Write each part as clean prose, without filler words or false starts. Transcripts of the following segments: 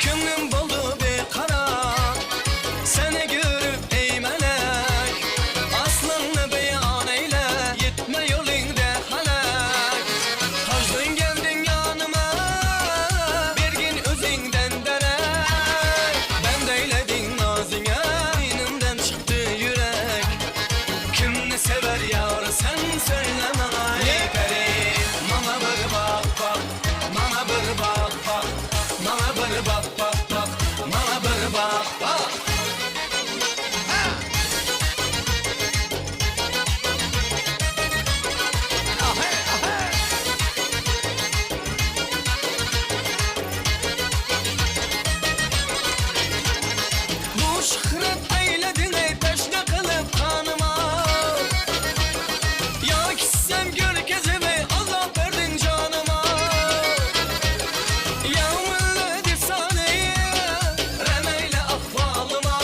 Köňlüm boldy bikarar, Seni görüp eý melek, Aslyňny beýan eýle, Ýetme ýolyňda hälek. Haždyň geldiň ýanyma, Bergin özüňden derek. Bend eýlediň nazyňa, Inimden çykdy ýürek. Kimni sewer ýar sen söýle maňa eý peri, Maňa bir bak bak. Maňa bir bak bak, maňa bir bak bak bak, maňa bir bak bak. Bu şyhrat eýlediň eý teşne kylyp ganyma. Ýa gitsem görkezimi azap berdiň janyma. Ýa millet efsaneýi rem eýle ahwalyma.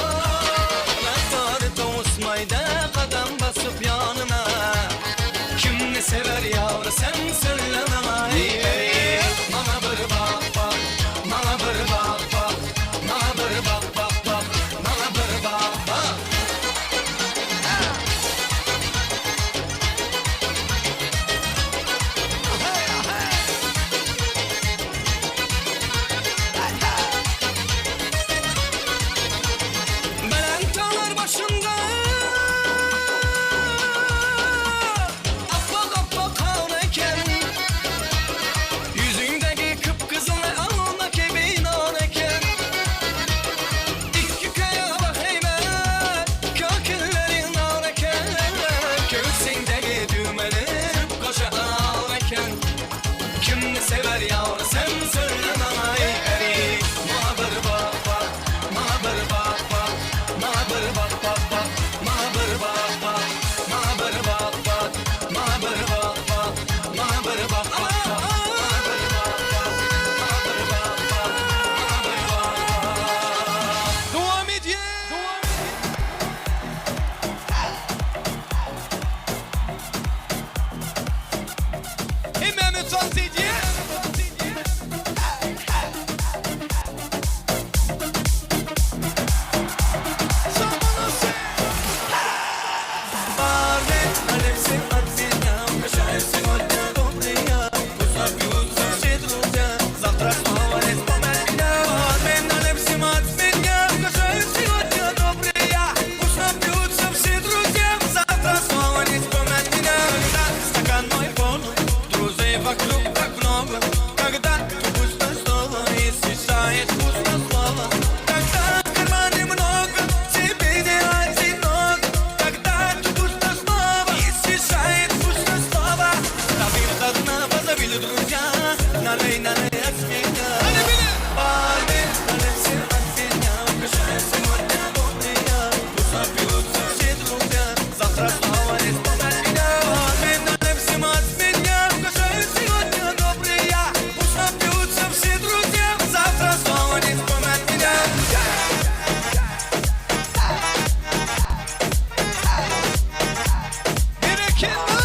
Raftar towusmaýda gadam basyp ýanyma. Kimni sewer ýar sen söýle maňa eý peri. Maňa bir bak bak, maňa bir bak bak, maňa bir bak bak bak, maňa bir bak bak. Belent daglar başynda Appak-appak gar eken. Ýüzüňdäki kyp-gyzyl alma kibi nar eken. Ikki köýe heýme, kökünleri nar eken. Köwsüňdäki düwmeli goşa ar eken. Kimni sewer ýar sen söýle maňa eý peri. Maňa bir bak bak, maňa bir bak bak, maňa bir bak bak bak, maňa bir bak bak, maňa bir bak bak, maňa bir bak bak, maňa bir bak bak bak, maňa bir bak bak, maňa bir bak bak, maňa bir bak bak. Dowam edýär. Hemmämiz tans edýär. Berekella!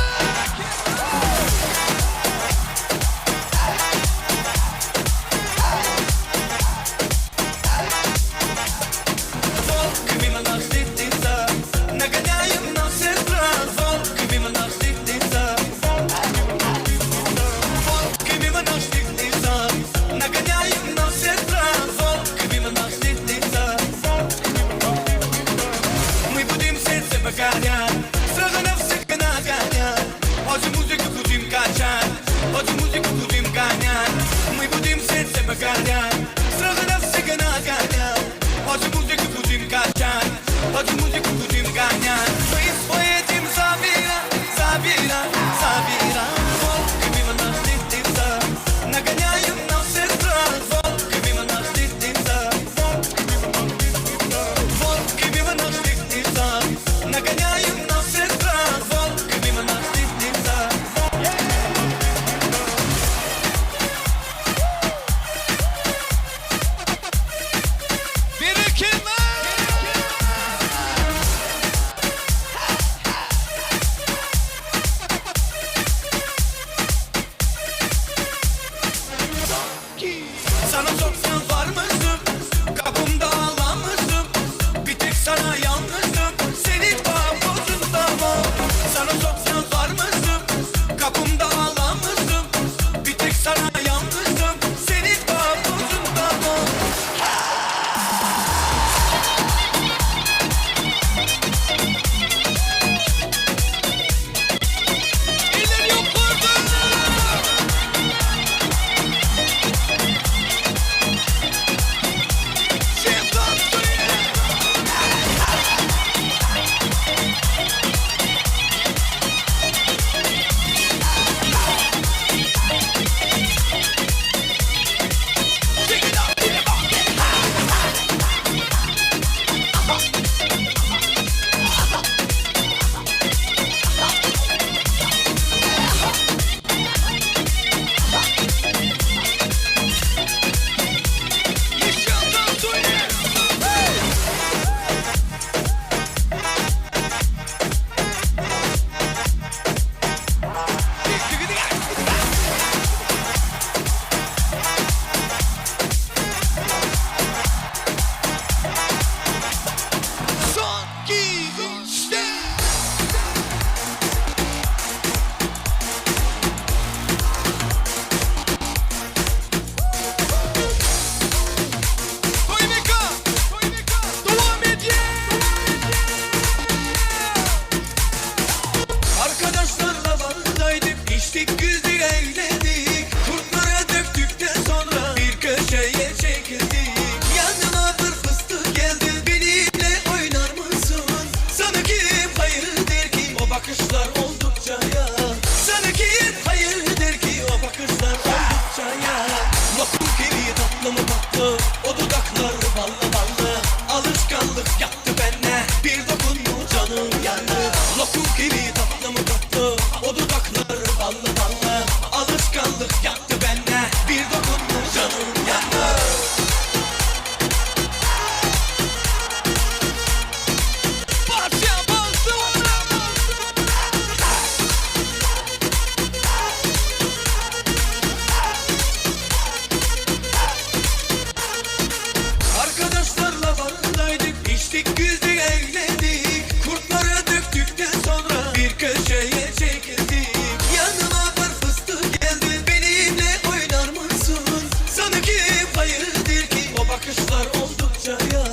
Sanki hayırdır ki o bakışlar oldukça ya Lokum gibi tatlı mı tatlı o dudaklar ballı ballı Alışkanlık yaptı bende bir dokundu canım yandı Lokum gibi tatlı mı tatlı o dudaklar ballı ballı Alışkanlık yaptı bende bir dokundu canım yandı Parça bastı. Arkadaşlarla barındaydık, içtik, güldük, eğlendik. Kurtları döktükten sonra bir köşeye çekildik. Yanıma bir fıstık geldi, benimle oynar mısın? Sanki hayırdır ki o bakışlar oldukça ya.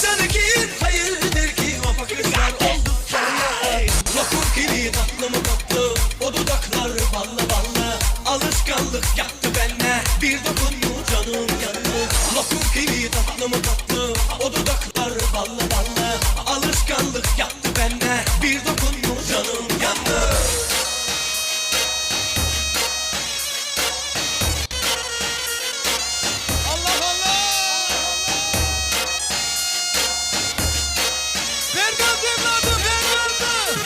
Sanki hayırdır ki o bakışlar oldukça ya. Lokum gibi tatlı mı tatlı, o dudaklar ballı ballı. Alışkanlık yaptı bende, bir dokundu canım yandı. Lokum gibi tatlı mı tatlı, o dudaklar ballı ballı. Alışkanlık yaptı bende, bir dokundu canım yandı. Allah Allah! Ver gaz evladım, ver gazı!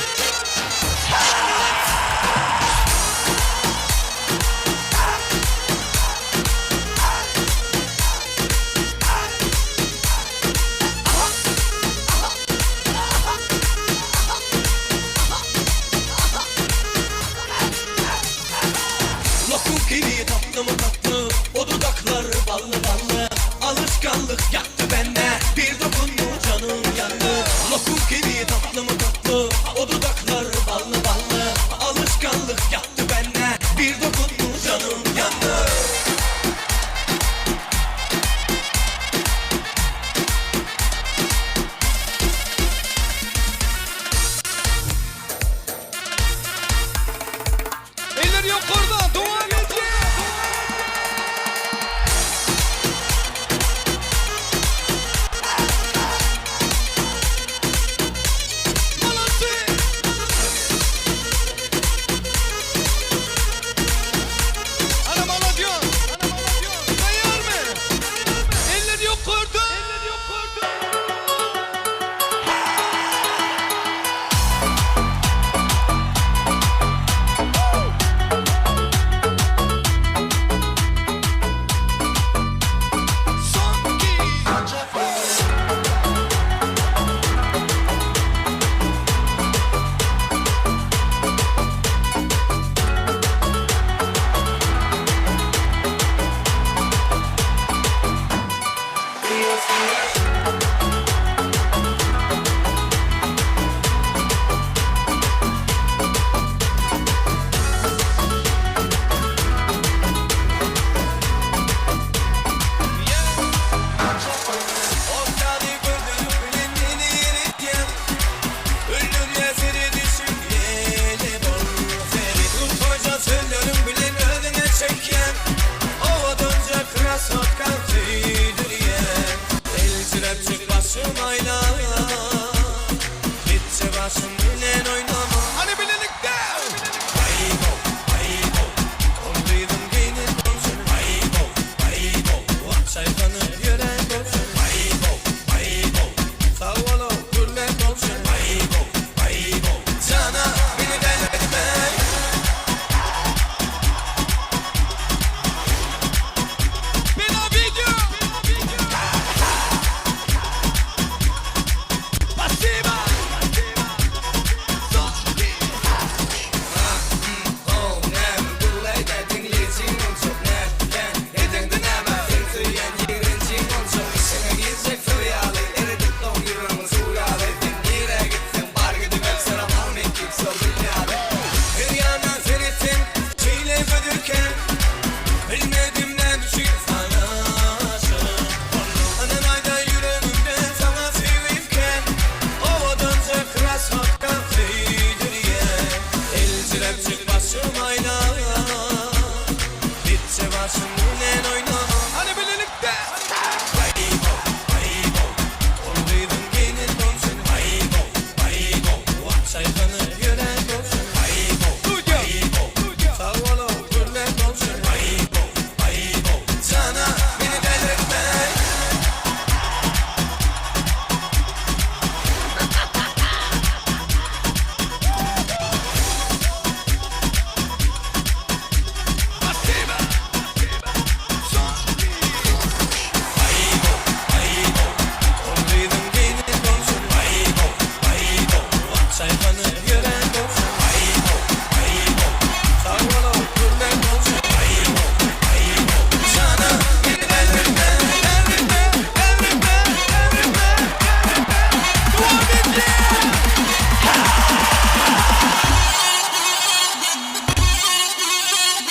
Lokum gibi tatlı mı tatlı, o dudaklar ballı ballı. Alışkanlık yaptı bende, bir dokundu canım yandı. Lokum gibi tatlı mı tatlı, o dudaklar ballı ballı. Alışkanlık yaptı bende, bir dokundu canım yandı. Eller yukarıda, dua edeceğiz. Молодцы! Ana молодец! Ana молодец! Tayar mı? Eller yukarıda! Eller yukarıda!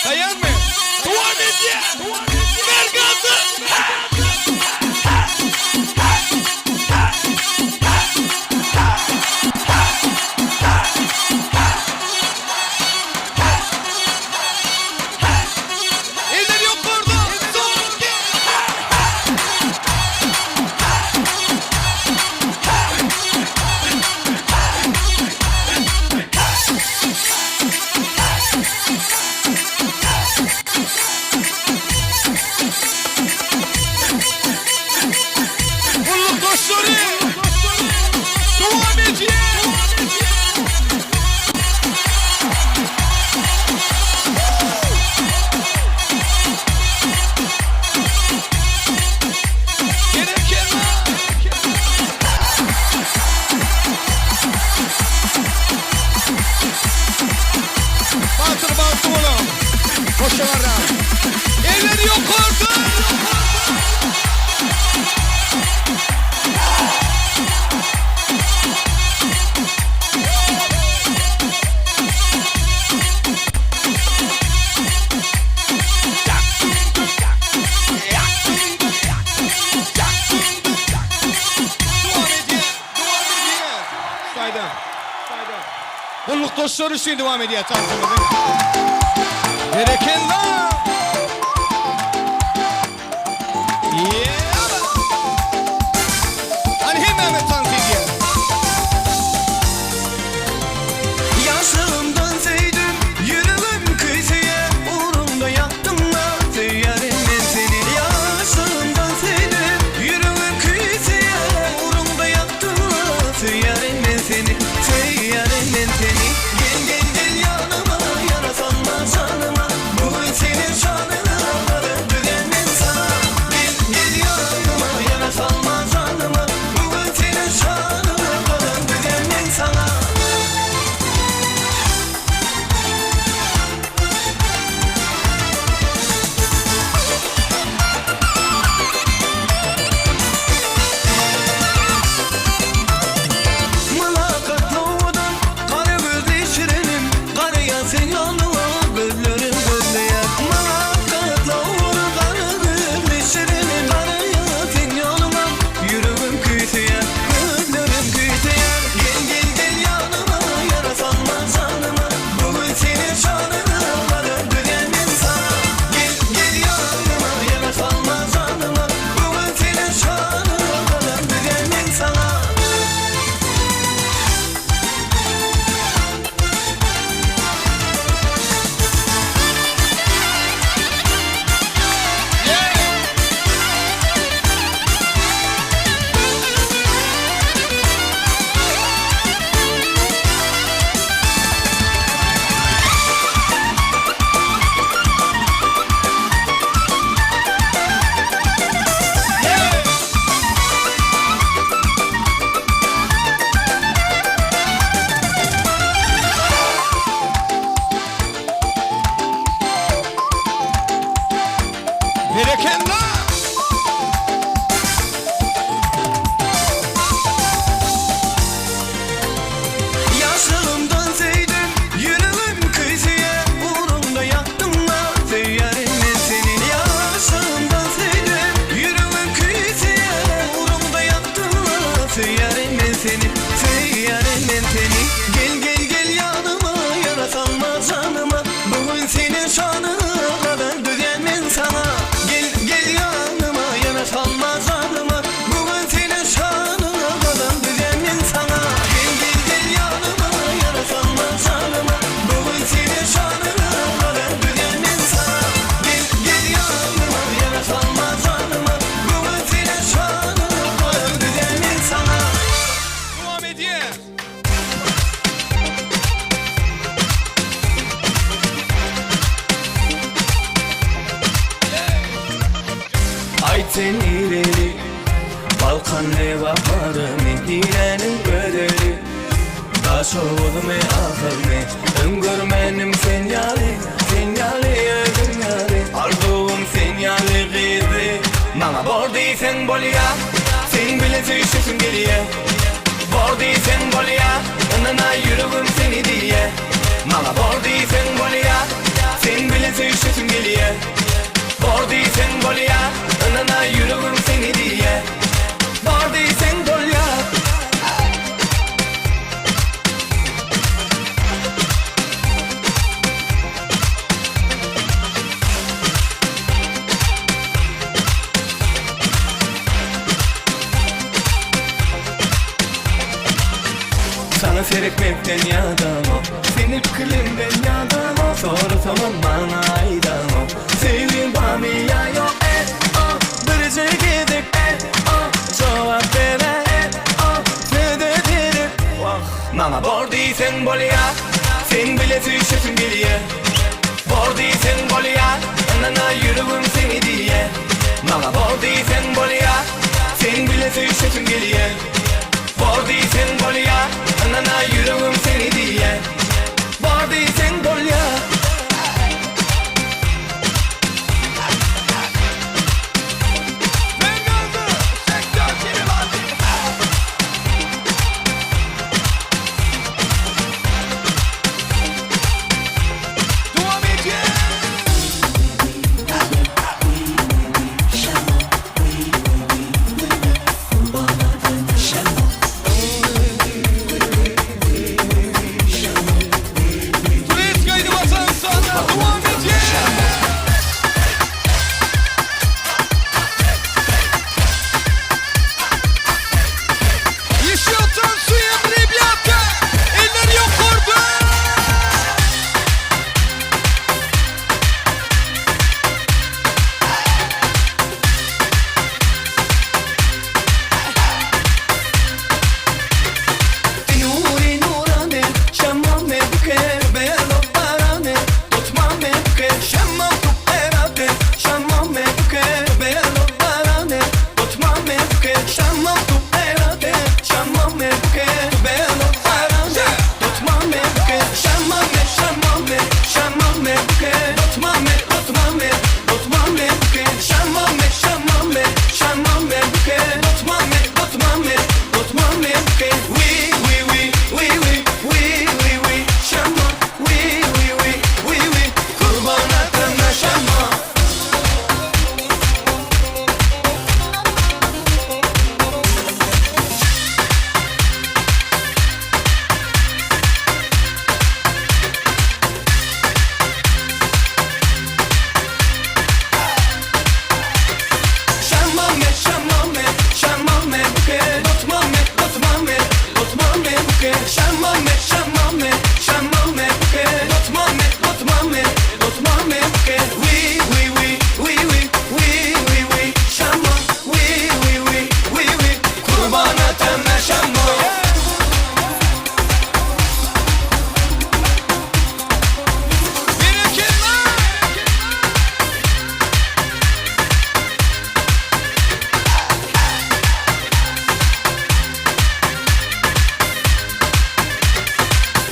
Taýýarmy? Dowam edýär! Ber gazy! Eller ýokarda! Son Gulluk dostlary! Dowam edýär! Berekella! Batyr bagtly boluň. Hoşçagalra. Eller ýokarda! Dowam edýär, dowam edýär. Saýdan. Gullukdaşlar üçin dowam edýär tansymyzy. Berekella! Yeah! Hany hemmämiz tans edýäs. Ýaşlygymdan söýdüm, ýüregim küýseýär, Ugrunda ýakdyň-a, söýýärin men seni. Ýaşlygymdan söýdüm, ýüregim küýseýär, Ugrunda ýakdyň-a, söýýärin men seni, Söýýärin men seni. Gel, gel, gel ýanyma, ýara salma janyma, Bu gün seniň şanyňa gadam düzen men saňa. Gel, gel ýanyma, ýara salma janyma, Bu gün seniň şanyňa gadam düzen men saňa. Mylakatly owadan, gara gözli şirinim, Garaýan seň ýanyňa gözlerim gözleýär. Mylakatly owadan, gara gözli şirinim, Garaýan seň ýanyňa ýüregim küýseýär, Gözlerim küýseýär. Gel, gel, gel ýanyma, ýara salma janyma, Bu gün seniň şanyňa gadam düzen men saňa. Gel, gel ýanyma, ýara salma janyma, Bu gün seniň şanyňa gadam düzen men saňa. Berekella! Ýaşlygymdan söýdüm, ýüregim küýseýär, Ugrunda ýakdyň-a, söýýärin men seni. Ýaşlygymdan söýdüm, ýüregim küýseýär, Ugrunda ýakdyň-a, söýýärin men seni, Söýýärin men seni. Gel, gel, gel ýanyma, ýara salma janyma, Bu gün seniň şanyňa gadam düzýän men saňa. Gel, gel ýanyma, ýara salma janyma, Bu gün seniň şanyňa gadam düzýän men saňa. Gel, gel, gel ýanyma, ýara salma janyma, Bu gün seniň şanyňa gadam düzýän men saňa. Gel, gel ýanyma, ýara salma janyma, Bu gün seniň şanyňa gadam düzýän men saňa. Dowam edýär. Aýt sen nireli? Balkan Lebap barymy? Niräniň gözeli? Daşoguzmy Ahalmy? Öň görmändim sen ýaly, sen ýaly özüň ýaly Arzuwym sen ýaly gyzy Maňa bor diýseň bolýa Seň bilen söýüşesim gelýä Bor diýseň bolýa Ynanaý ýüregim seni diýýä Maňa bor diýseň bolýa Seň bilen söýüşesim. Seretmekden ýadamok Seni pikirlerimden ýadamok Sorasamam maňa aýdamok Söýgiň barmy ýa ýok e-o Birje gezek e-o Jogap ber-ä e-o Söze seret Wah Maňa bor diýseň bolýa Seň bile süýşesim gelýä Bor diýseň bolýa Ynana ýüregim seni diýýä Maňa bor diýseň bolýa Seň bile süýşesim gelýä Bor diýseň bolýa Ynana ýüregim seni diýýä Bor diýseň bolýa. Devam edýär. Turist basan sonra devam edýär. Еще танцуем, ребята! Eller yukarıda! Nuri nurane Şemmame buke Beyalo parane Tutmame buke Şemmam tuperate Şemmame buke Beyalo parane Tutmame buke Şemmam tuperate Şemmame buke Beyalo parane Tutmame buke Şemmame şemmame Şemmame buke Tutmame tutmame Tutmame buke Şemmame şemmame Şemmame buke Tutmame tutmame Tutmame buke We we we we we we we we Şamma we we we we we Kurban atana şamma. Şemmame şemmame şemmame buke Tutmame tutmame tutmame buke Şemmame şemmame şemmame buke Tutmame tutmame tutmame buke We we we we we we we we Şamma we we we we we Kurban atana şamma. Bereketler!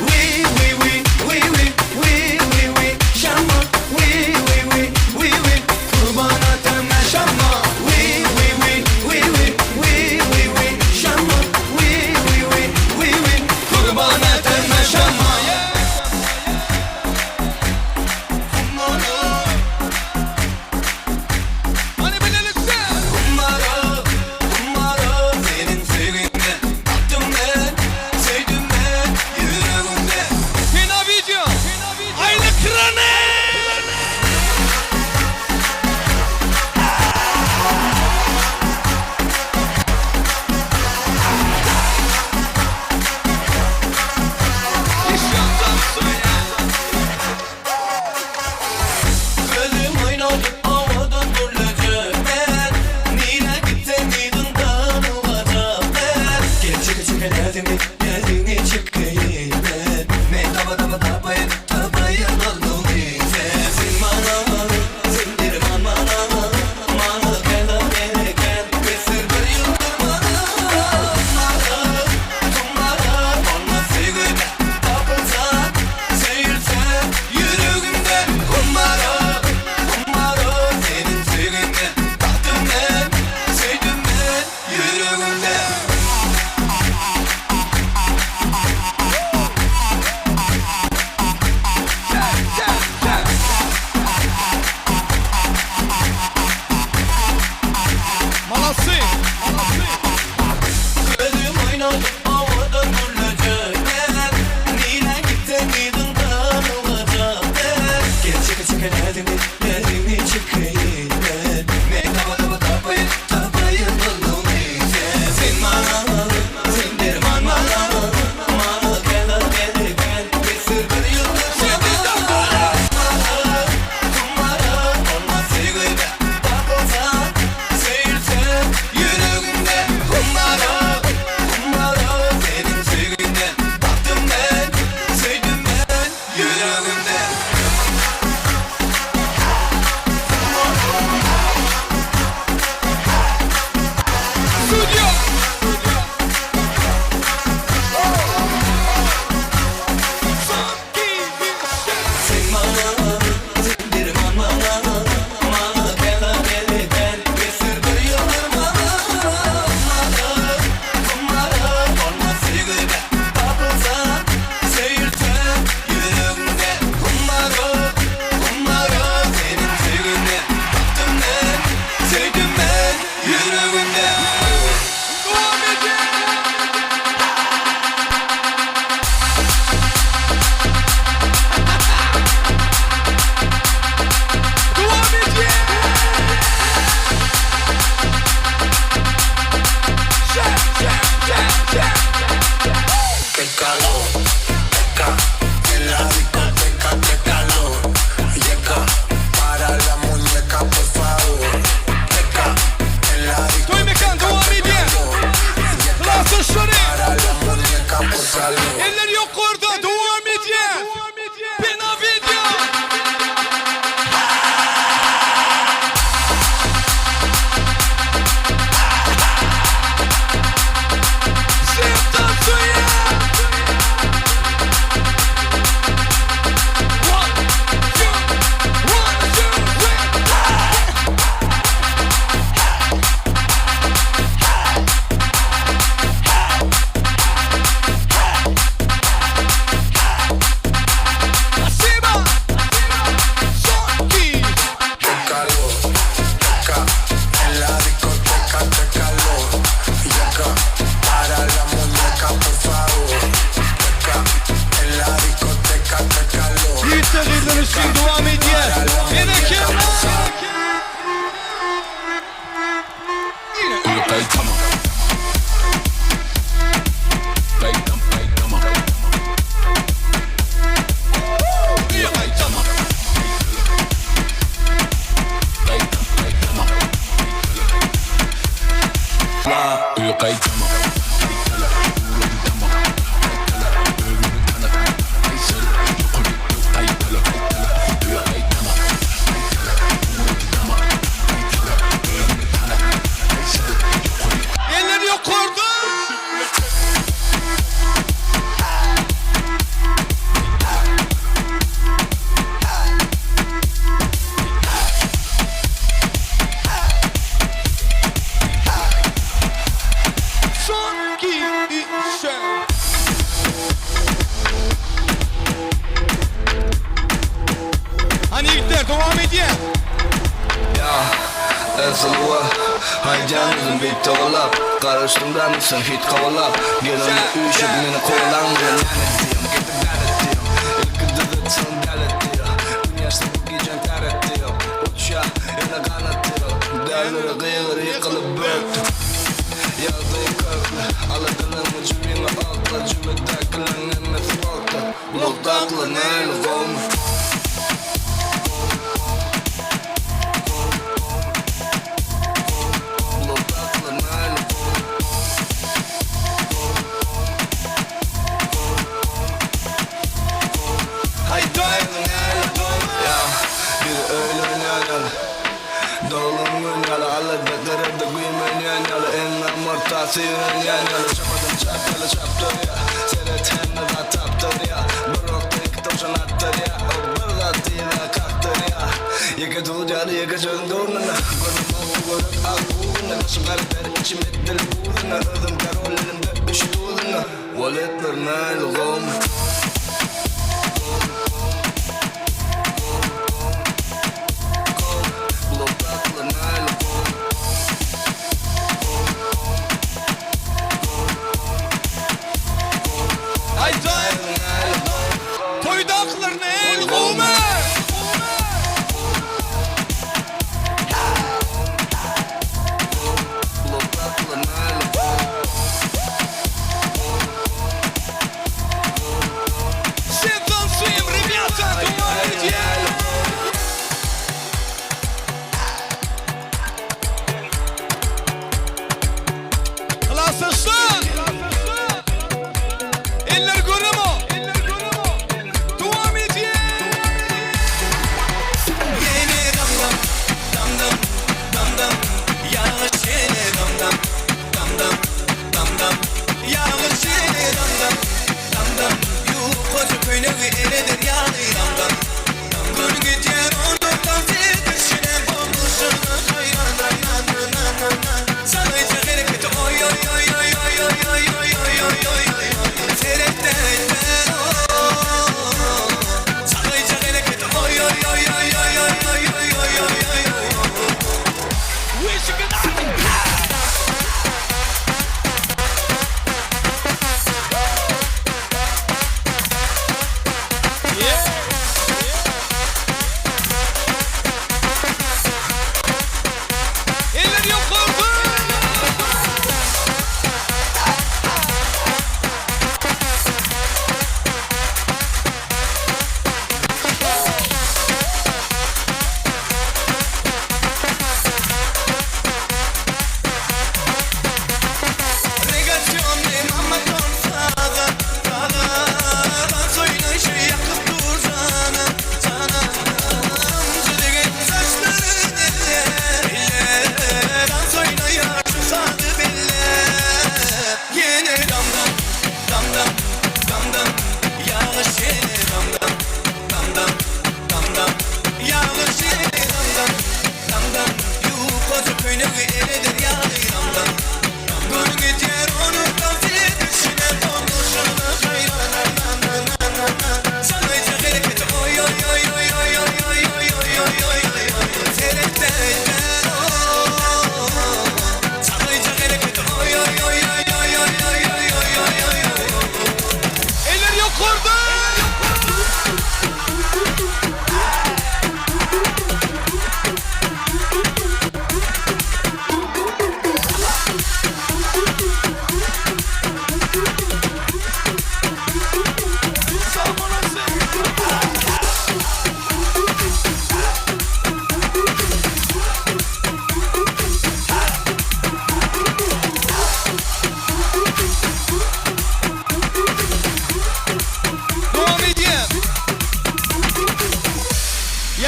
We we we we we we we we Şamma we we we we we Kurban atana şamma. We we we we we we we we Şamma we we we we we Kurban atana şamma. Hani birlikte! Kumara, kumara senin sevgine Baktım ben, sevdim ben yüreğimde. Fena video! Aynı kranı! Еще танцуем! Gözüm oynadı havada duracak ben. Nire gitsen yılından olacak ben. Gel çıkı çıkı derdimi, derdini çıkayım ben. Ne taba taba tabayım, tabayım oldum bize. Sen bana, sen derman bana. Bana gel gel gel, besir bir yıldır bana. Kumara, kumara, bana sevgide tapılsa, seyirse yüreğimde. Kumara, kumara, senin sevgine taktım ben, sevdim ben yüreğimde. Молодцы! Молодцы! Gözüm oynadı havada duracak ben. Nire gitsen yılından olacak ben. Gel çıkı çıkı derdimi, derdimi çıkayım ben. Ne taba taba tapayım, tapayım oldum iyice. Sen bana, sen derman bana. Bana gel Üçin dowam edýär. Ýene kim? Eller ýokarda! Son gidişe. Hani ýigitler dowam edýär. Ya Ezilwa Haýjan özüm beýt togalap Garaşdym da sen hit kowalap Gelende üýşüp meni kowalan Näme diýem gidip nälet diýem Ilki düzetsin dälet diýem Gün bu gijäň täret diýem Uçýa ýene ganat diýem Dälere gygyr ýykylyp bökdüm Ýagdaýy kökli Aladalan jübiňe okla Jübüdäkileň hemmesi bokda Blokdaklar näli gowmy. Aýdaý! Toýdakylar näli gowmy?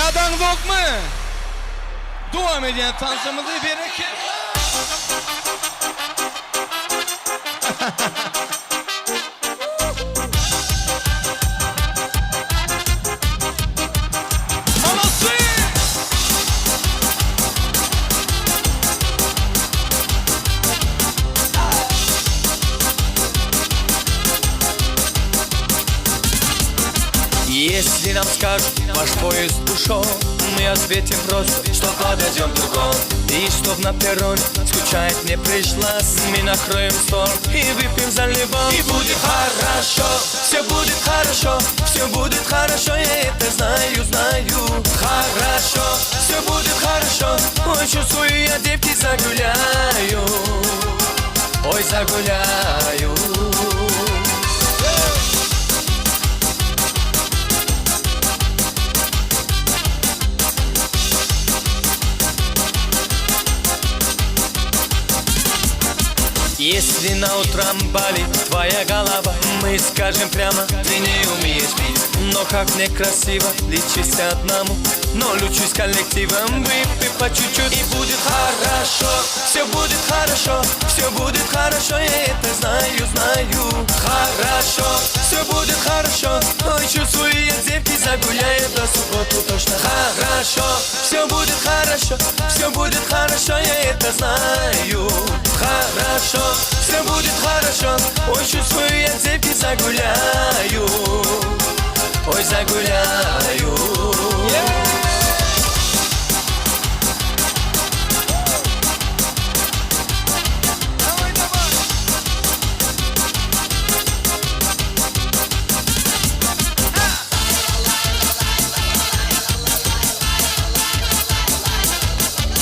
Ýadaňzokmy? Dowam edýän tansymyzy berekella! Molodcy! Если нам скажут, ваш поезд ушел, Мы ответим просто, что подойдем другом. И чтоб на перроне скучать не пришлось, Мы накроем стол и выпьем за любовь. И будет хорошо, все будет хорошо, все будет хорошо, я это знаю, знаю. Хорошо, все будет хорошо, ой, чувствую я, девки, загуляю. Ой, загуляю. Если на утром болит твоя голова, мы скажем прямо, ты не умеешь пить. Но как некрасиво лечиться одному, но лучше с коллективом выпей по чуть-чуть. И будет хорошо, все будет хорошо, все будет хорошо, я это знаю, знаю. Хорошо, все будет хорошо, ой, чувствую я, девки, загуляю до субботу точно. Хорошо, все будет хорошо, все будет хорошо, я это знаю. Хорошо, все будет хорошо, ой, чувствую я, девки, загуляю. Ой, загуляю. Daway daway!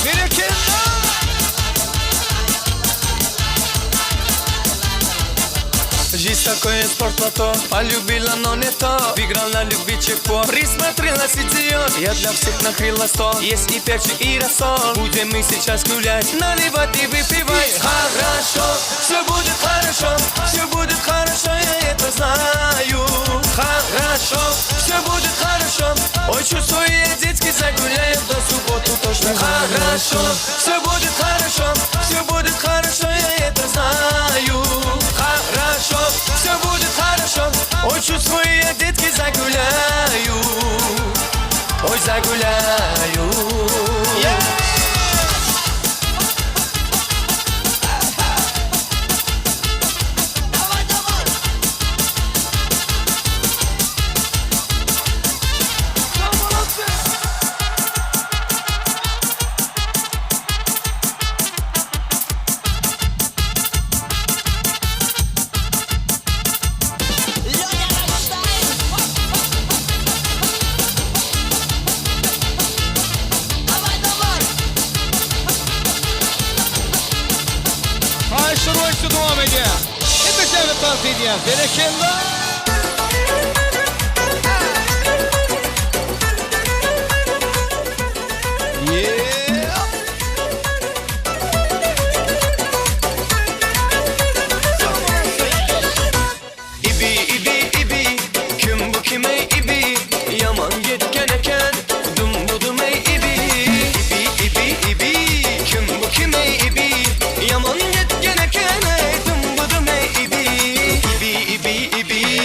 Berekella! Жизнь такое спортлото, полюбила, но не то. Выиграл на любви чекпо, присмотрелась идиот. Я для всех накрыла стол, есть и перчик, и рассол. Будем мы сейчас гулять, наливать и выпивать. Хорошо, все будет хорошо, все будет хорошо, я это знаю. Хорошо, все будет хорошо, ой, чувствую я, детки, загуляем до субботу точно. Хорошо, все будет хорошо, все будет хорошо, я это знаю. Хорошо, все будет хорошо, ой, чувствую я, детки, загуляю. Ой, загуляю. Molodcy! Леня Райнштайн. Давай, давай. Haýyşlar boýunça dowam edýär. Hepimiz tans edýär. Berekella! Yeah! Ibi ibi ibi Kim bu kime ibi Yaman yetken eken Dum budum ey ibi Ibi ibi ibi Kim bu kime ibi Yaman yetken eken ey Dum budum ey ibi Ibi ibi ibi.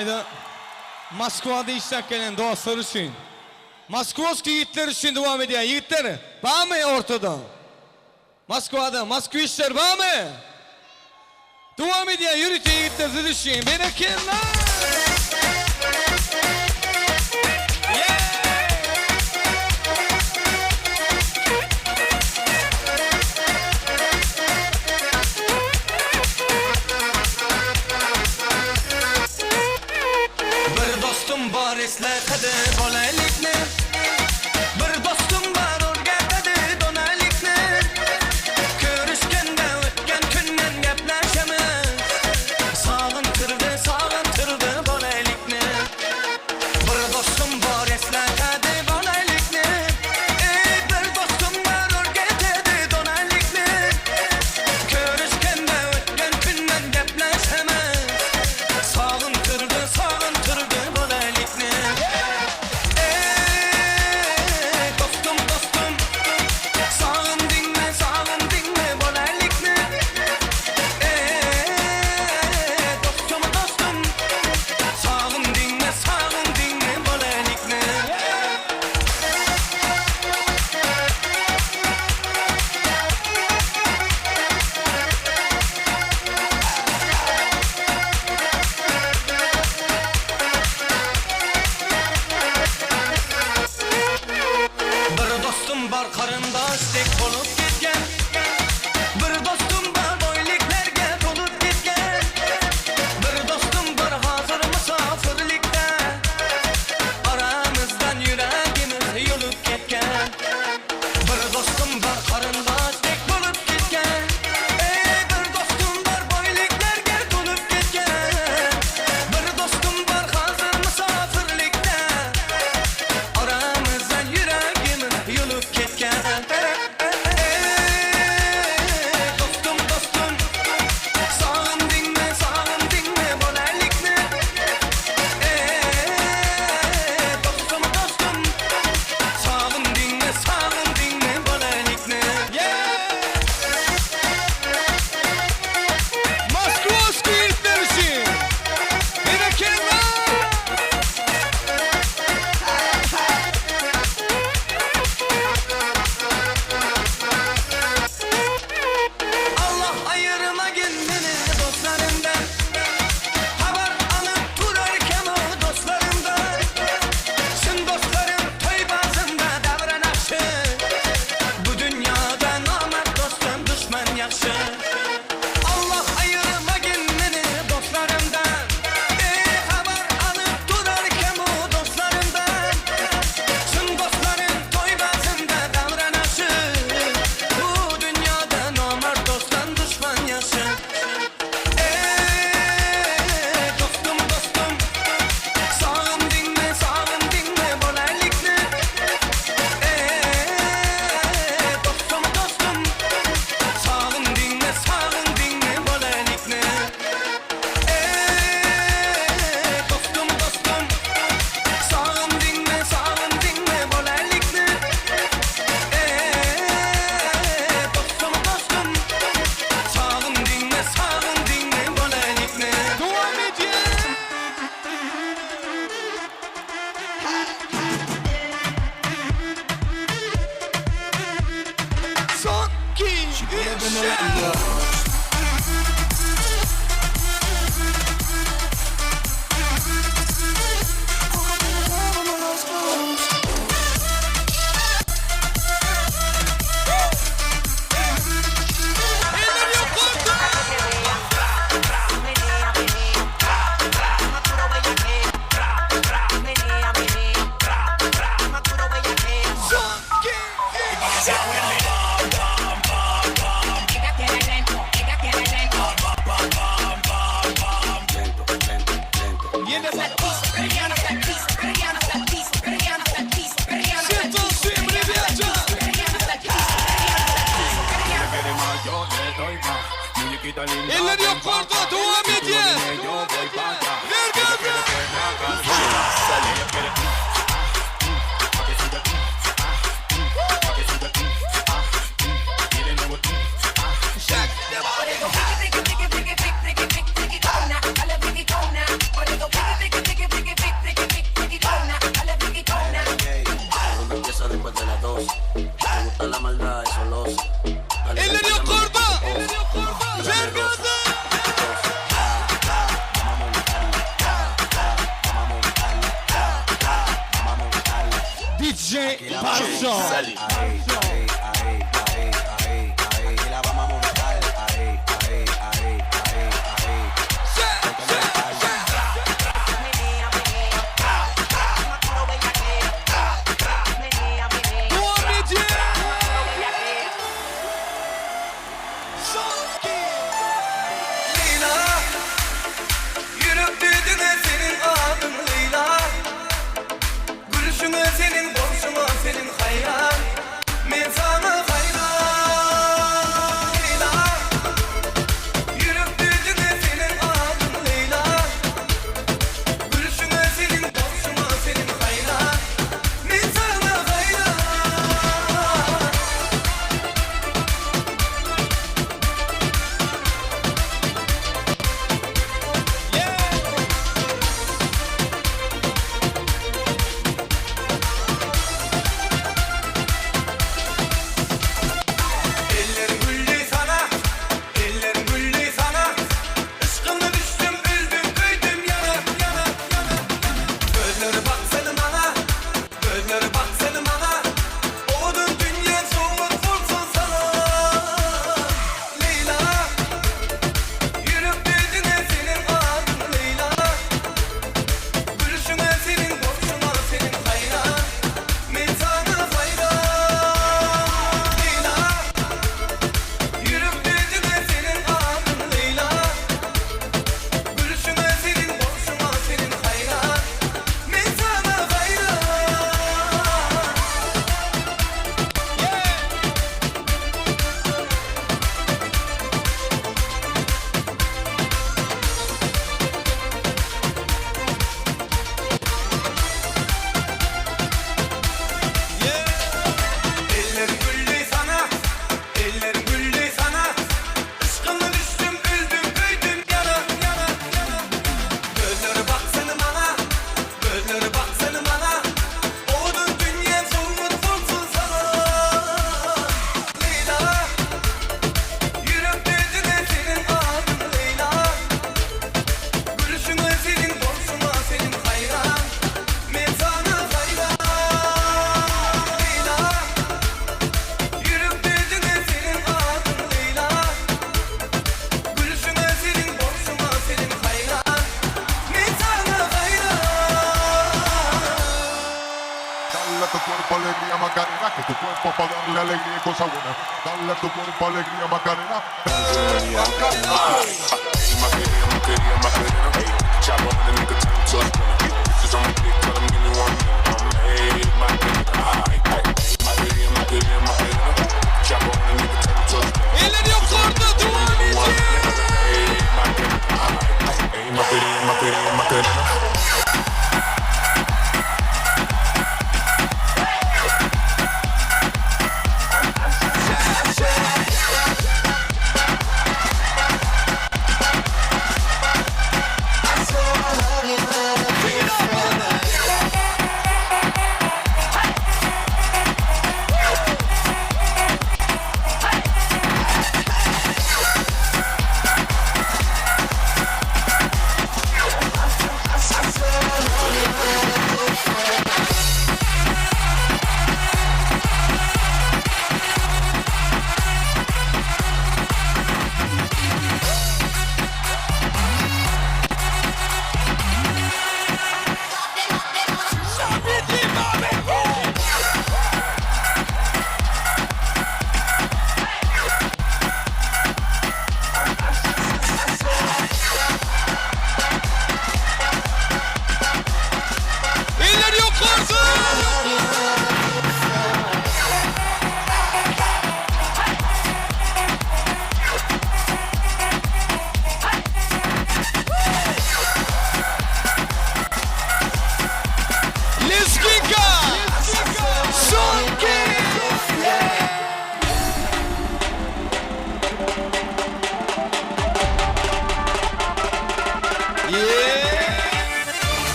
taýda Moskwada işläp gelen dostlar üçin. Moskowskiý ýigitler üçin dowam edýär. Ýigitler, barmy ortada? Moskwada moskwiçler barmy? Dowam edýär ýörite ýigitler siz üçin. Berekella! Bir dostum bar eslatadi bolalikni Bir dostum bar o'rgatadi donalikni Ko'rishganda o'tgan kundan gaplashamiz Sog'intirdi sog'intirdi bolalikni Bir dostum bor eslatadi bolalikni Ey bir dostum bor o'rgatadi donalikni Ko'rishganda o'tgan kundan gaplashamiz Sog'intirdi sog'intirdi bolalikni Ey dostum dostum Sog'indingmi sog'indingmi bolalikni Ey dostum dostum Sog'indingmi sog'indingmi bolalikni Bir dostum bor qarindoshdek bo'lib ketgan Bir dostum bor boyliklarga to'lib ketgan Bir dostum bor hozir musofirlikda Oramizdan yuragimiz yulib ketgan Bir dostum bor qarindoshdek bo'lib ketgan Ey bir dostum bor boyliklarga to'lib ketgan Bir dostum bor hozir musofirlikda Oramizdan yuragimiz yulib ketgan Ey dostum dostum Sog'indingmi sog'indingmi bolalikni Ey dostum dostum Sog'indingmi sog'indingmi bolalikni Yeah! Moskowskiý ýigitler üçin. Berekella! Allah ayırmagin meni dostlarımdan Habar alıp turarken o dostlarımdan Çın dostlarım toy bazında davran yaxshi Bu dünyada nomard dostdan düşman yaxshi Allah ayırmagin meni dostlarımdan Ey habar alıp turarken o dostlarımdan Çın dostlarım toy bazında davran yaxshi Bu dünyada nomard dostdan düşman yaxshi Ey dostum dostum Sog'indingmi sog'indingmi bolalikni Ey dostum dostum Sog'indingmi sog'indingmi bolalikni Ey dostum dostum Sog'indingmi sog'indingmi bolalikni Ey dostum dostum Sog'indingmi sog'indingmi bolalikni Dowam edýär. Son 2 3. Eller ýokarda! Son 2 3. Ýene Settle Sim, ребята! Eller ýokarda dowam edýär. Ver gazy! parça. Dowam edýär. Leýla Ýürek düýdüne seniň adyň Leýla Gülüşiňe seniň bolşuňa seniň haýran Men saňa haýran Leýla Ýürek düýdüne seniň adyň Leýla Gülüşiňe seniň bolşuňa seniň haýran Men saňa haýran. Eller gülli sana, eller gülli sana. Yşkyňa düşdüm, öldüm, köýdüm ýana, ýana, ýana. Gözleri baksana maňa, gözleri baksana maňa. Owadan dünýä sowgat bolsun sana. Leýla, ýürekde diňe seniň adyň Leýla. Gülüşiňe seniň bolşuňa seniň haýran. Men saňa haýran. Leýla, ýürekde diňe seniň adyň Leýla. Gülüşiňe seniň bolşuňa seniň haýran. Men saňa haýran. Eller gülli sana, eller gülli sana. Yşkyňa düşdüm, öldüm, köýdüm ýana, ýana, ýana. Gözleri baksana maňa, gözleri baksana maňa. Owadan dünýäm sowgat bolsun sana. Leýla, ýürekde diňe seniň adyň Leýla. Gülüşiňe seniň bolşuňa seniň haýran. Men saňa haýran. Leýla, ýürekde diňe seniň adyň Leýla. Gülüşiňe seniň bolşuňa seniň haýran. Men saňa haýran. Dale a tu cuerpo alegría Macarena, que tu cuerpo para darle alegría y cosa buena. Dale a tu cuerpo alegría Macarena. Eller ýokarda dowam edýär.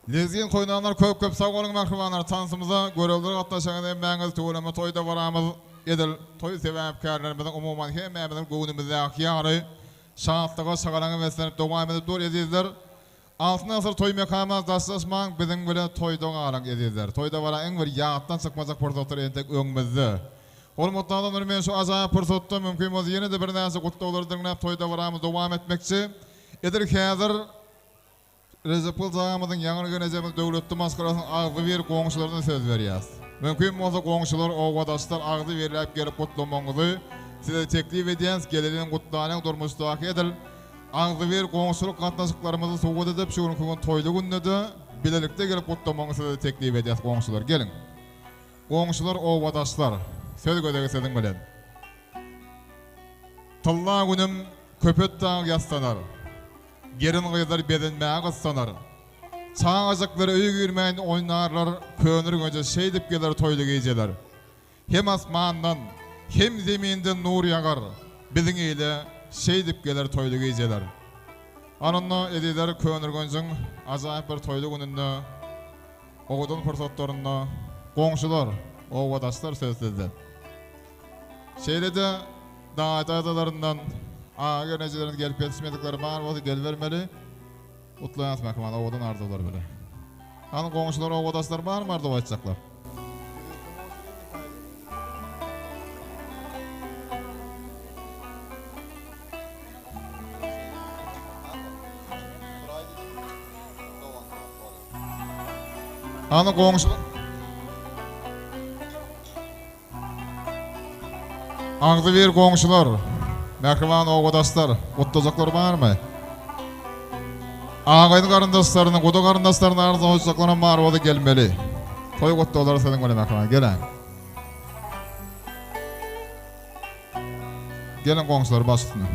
Lezgin koýnanlar köp köp sag boluň mähribanlar tansymyza görelde gatnaşan hemmäňiz tüweleme toý dabaramyz edil toý sebäpkärlerimiziň umuman hemmämiziň göwnümizdäki ýaly şatlyga şagalaňa beslenip dowam edip dur ezizler Altyn asyr toý mekana daşlaşmaň biziň bilen toýda galyň ezizler toý dabara iň bir ýatdan çykmajak pursatlar entek öňümizde Hormatly adamlar men şu ajaýyp pursatda mümkin bolsa ýene-de birnäçe gutlaglary diňläp toý dabaramyzy dowam etmekçi edil häzir Rejepgylyç agamyzyň ýaňy gelnejemiz Döwletli maşgalasynyň agzybir goňşularyna söz berýäs. Mümkin bolsa goňşular, obadaşlar agzybirläp gelip gutlamagyňyzy size teklip edýäs, geleliň gutlalyň durmuşdaky edil agzybir goňşulyk gatnaşyklarymyzy subut edip şu günki gün toýly günde-de bilelikde gelip gutlamagyňyzy size teklip edýäs goňşular geliň. Goňşular obadaşlar söz gezegi siziň bilen. Tylla günüm Köpetdag ýassanar. Gelin-gyzlar bezenmäge gyssanar. Çagajyklar öýe girmän oýnarlar, Köneürgenje şeýdip geler toýly gijeler. Hem asmandan, hem zeminden nur ýagar, Biziň ile şeýdip geler toýly gijeler. Ananda ezizler Köneürgenjiň ajaýyp bir toýly gününde, owadan pursatlarynda goňşular, obadaşlar söz sizde. Şeýle-de daýy-daýzalaryndan, aga-gelnejelerinden gelip ýetişmedikleri bar bolsa gelibermeli. Gutlaýas mähriban owadan arzuwlar bile. Hany goňşular obadaşlar barmy arzuw aýtjaklar? Hany goňşular? Agzybir goňşular, mähriban obadaşlar, gutlajaklar barmy? Agaýny garyndaşlaryny, guda garyndaşlaryny arzuwlajaklaram bar bolsa gelmeli. Toý gutlaglary siziň bilen mähriban, geliň. Geliň goňşular baş üstüne.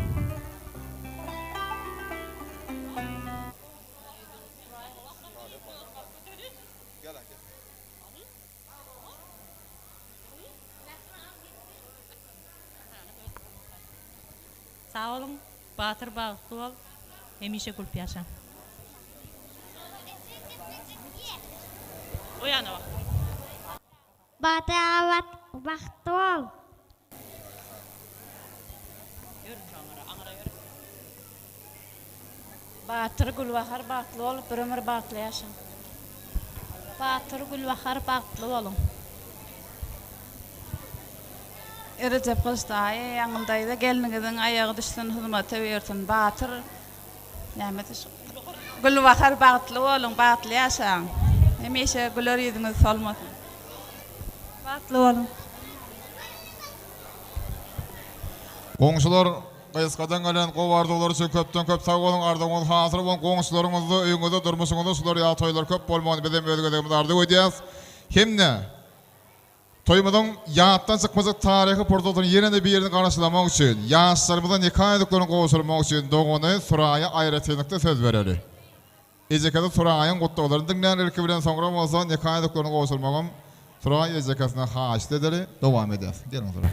Sag boluň Batyr bagtly bol hemişe gülüp ýaşa. O ýana bak. Batyr aga bagtly bol. Batyr Gülbahar bagtly bolup bir ömür bagtly ýaşaň. Batyr Gülbahar bagtly boluň. Erejep Gylyç daýy Ýaňyl daýza gelniňiziň aýagy düşsün hyzmata buýursyn Batyr nämedi şu Gülbahar bagtly boluň bagtly ýaşaň hemişe güler ýüzüňiz solmasyn. Bagtly boluň. Goňşular gysgadan gelen gowy arzuwlar üçin köpden köp sag boluň arzuwyňyz hasyl bolsun goňşularyňyzda öýüňizde durmuşyňyzda şular ýaly toýlar köp bolmagyny bizem öz gezegimizde arzuw edýäs hemde toýumyzyň ýatdan çykmajak taryhy pursatyny ýene-de birini garşylamak üçin ýaşlarymyza nika ýüzüklerini gowşurmak üçin dogany Suraýa aýratynlykda söz bereli. Ejekesi Suraýyň gutlaglaryny diňlän ilki bilen soňra bolsa nika ýüzüklerini gowşurmagam Suraý ejekesine haýyşt edeli dowam edýäs. Geliň Suraý.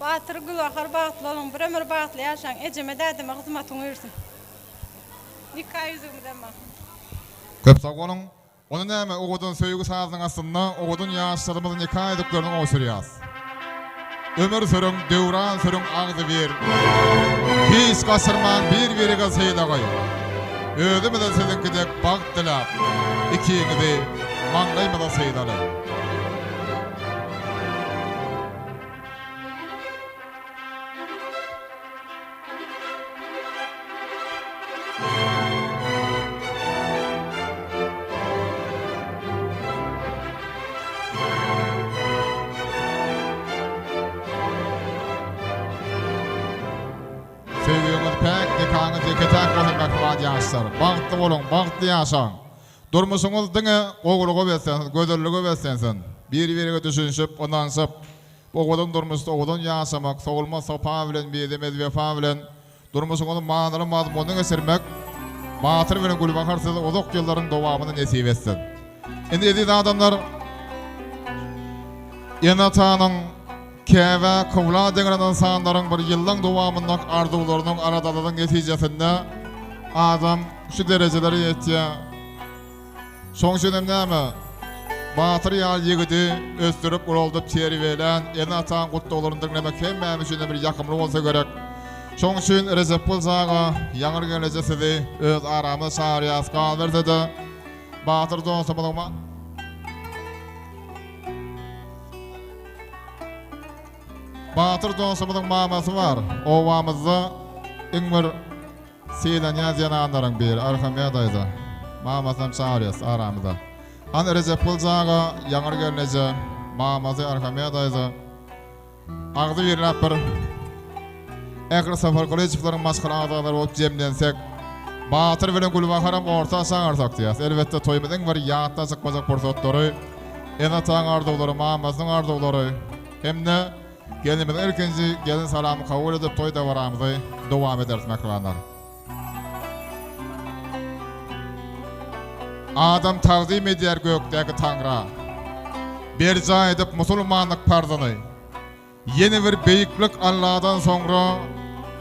Batyr Gülbahar bagtly boluň bir ömür bagtly ýaşaň ejeme dädeme hyzmatyň buýursyn nika ýüzügimizem bar. Köp sag boluň. Onda näme owadan söýgi sazynyň astynda owadan ýaşlarymyz nika ýüzüklerini gowşurýas. Ömür sürüň, döwran sürüň agzybir. Hiç gaçyrmaň bir-biriňe sylagy. Özümize siziňki dek bagt diläp, ikiňizi maňlaýymyza sylaly. Söýgiňiz päk, nikaňyz ýeke-täk bolsun mähriban ýaşlar. Bagtly boluň, bagtly ýaşaň. Durmuşyňyz diňe gowulyga beslensin, gözellige beslensin. Bir-birege düşünişip, ynanyşyp, Owadan durmuşda owadan ýaşamak, sowulmaz sapa bilen, mizemez wepa bilen durmuşyňyzy manyly mazmunly geçirmek Batyr bilen Gülbahar size uzak ýyllaryň dowamyny nesip etsin. Indi eziz adamlar ene-atanyň käbä, kybla deňelen ynsanlaryň bir ýyllaň dowamynda arzuwlarynyň, aladalarynyň netijesinde adam şu derejelere ýetýär. Şoň üçin hem näme, Batyr ýaly ýigidi ösdürip, ulaldyp, terbiýelän ene-ataň gutlaglaryny diňlemek hemmämiz üçin hem bir ýakymly bolsa gerek. Şoň üçin Rejepgylyç aga, Ýaňyr gelneje sizi öz aramyza çagyrýas. Galyberse-de, Batyr dostumyzyň Batyr dostumyzyň mamasy bar. Obamyzda iň bir sylanýan zenanlaryň biri Arhamýa daýza. Mamasynam çagyrýas aramyza. Hany Rejepgylyç aga, Ýaňyr gelneje, mamasy Arhamýa daýza. Agzy birläp bir ähli Sapargylyjowlaryň maşgala agzalary bolup jemlensek, Batyr bilen Gülbaharam orta çagyrsak diýýäs. Elbetde toýumyz iň bir ýatdan çykmajak pursatlary, ene-ataň arzuwlary, mamasynyň arzuwlary hem-de gelnimiziň ilkinji gelin salamy kabul edip toý dabaramyzy dowam ederis mähribanlar. Adam tagzym edýär gökdäki Taňra. Berjaý edip musulmanlyk parzyny. Ýene bir beýiklik Alladan soňra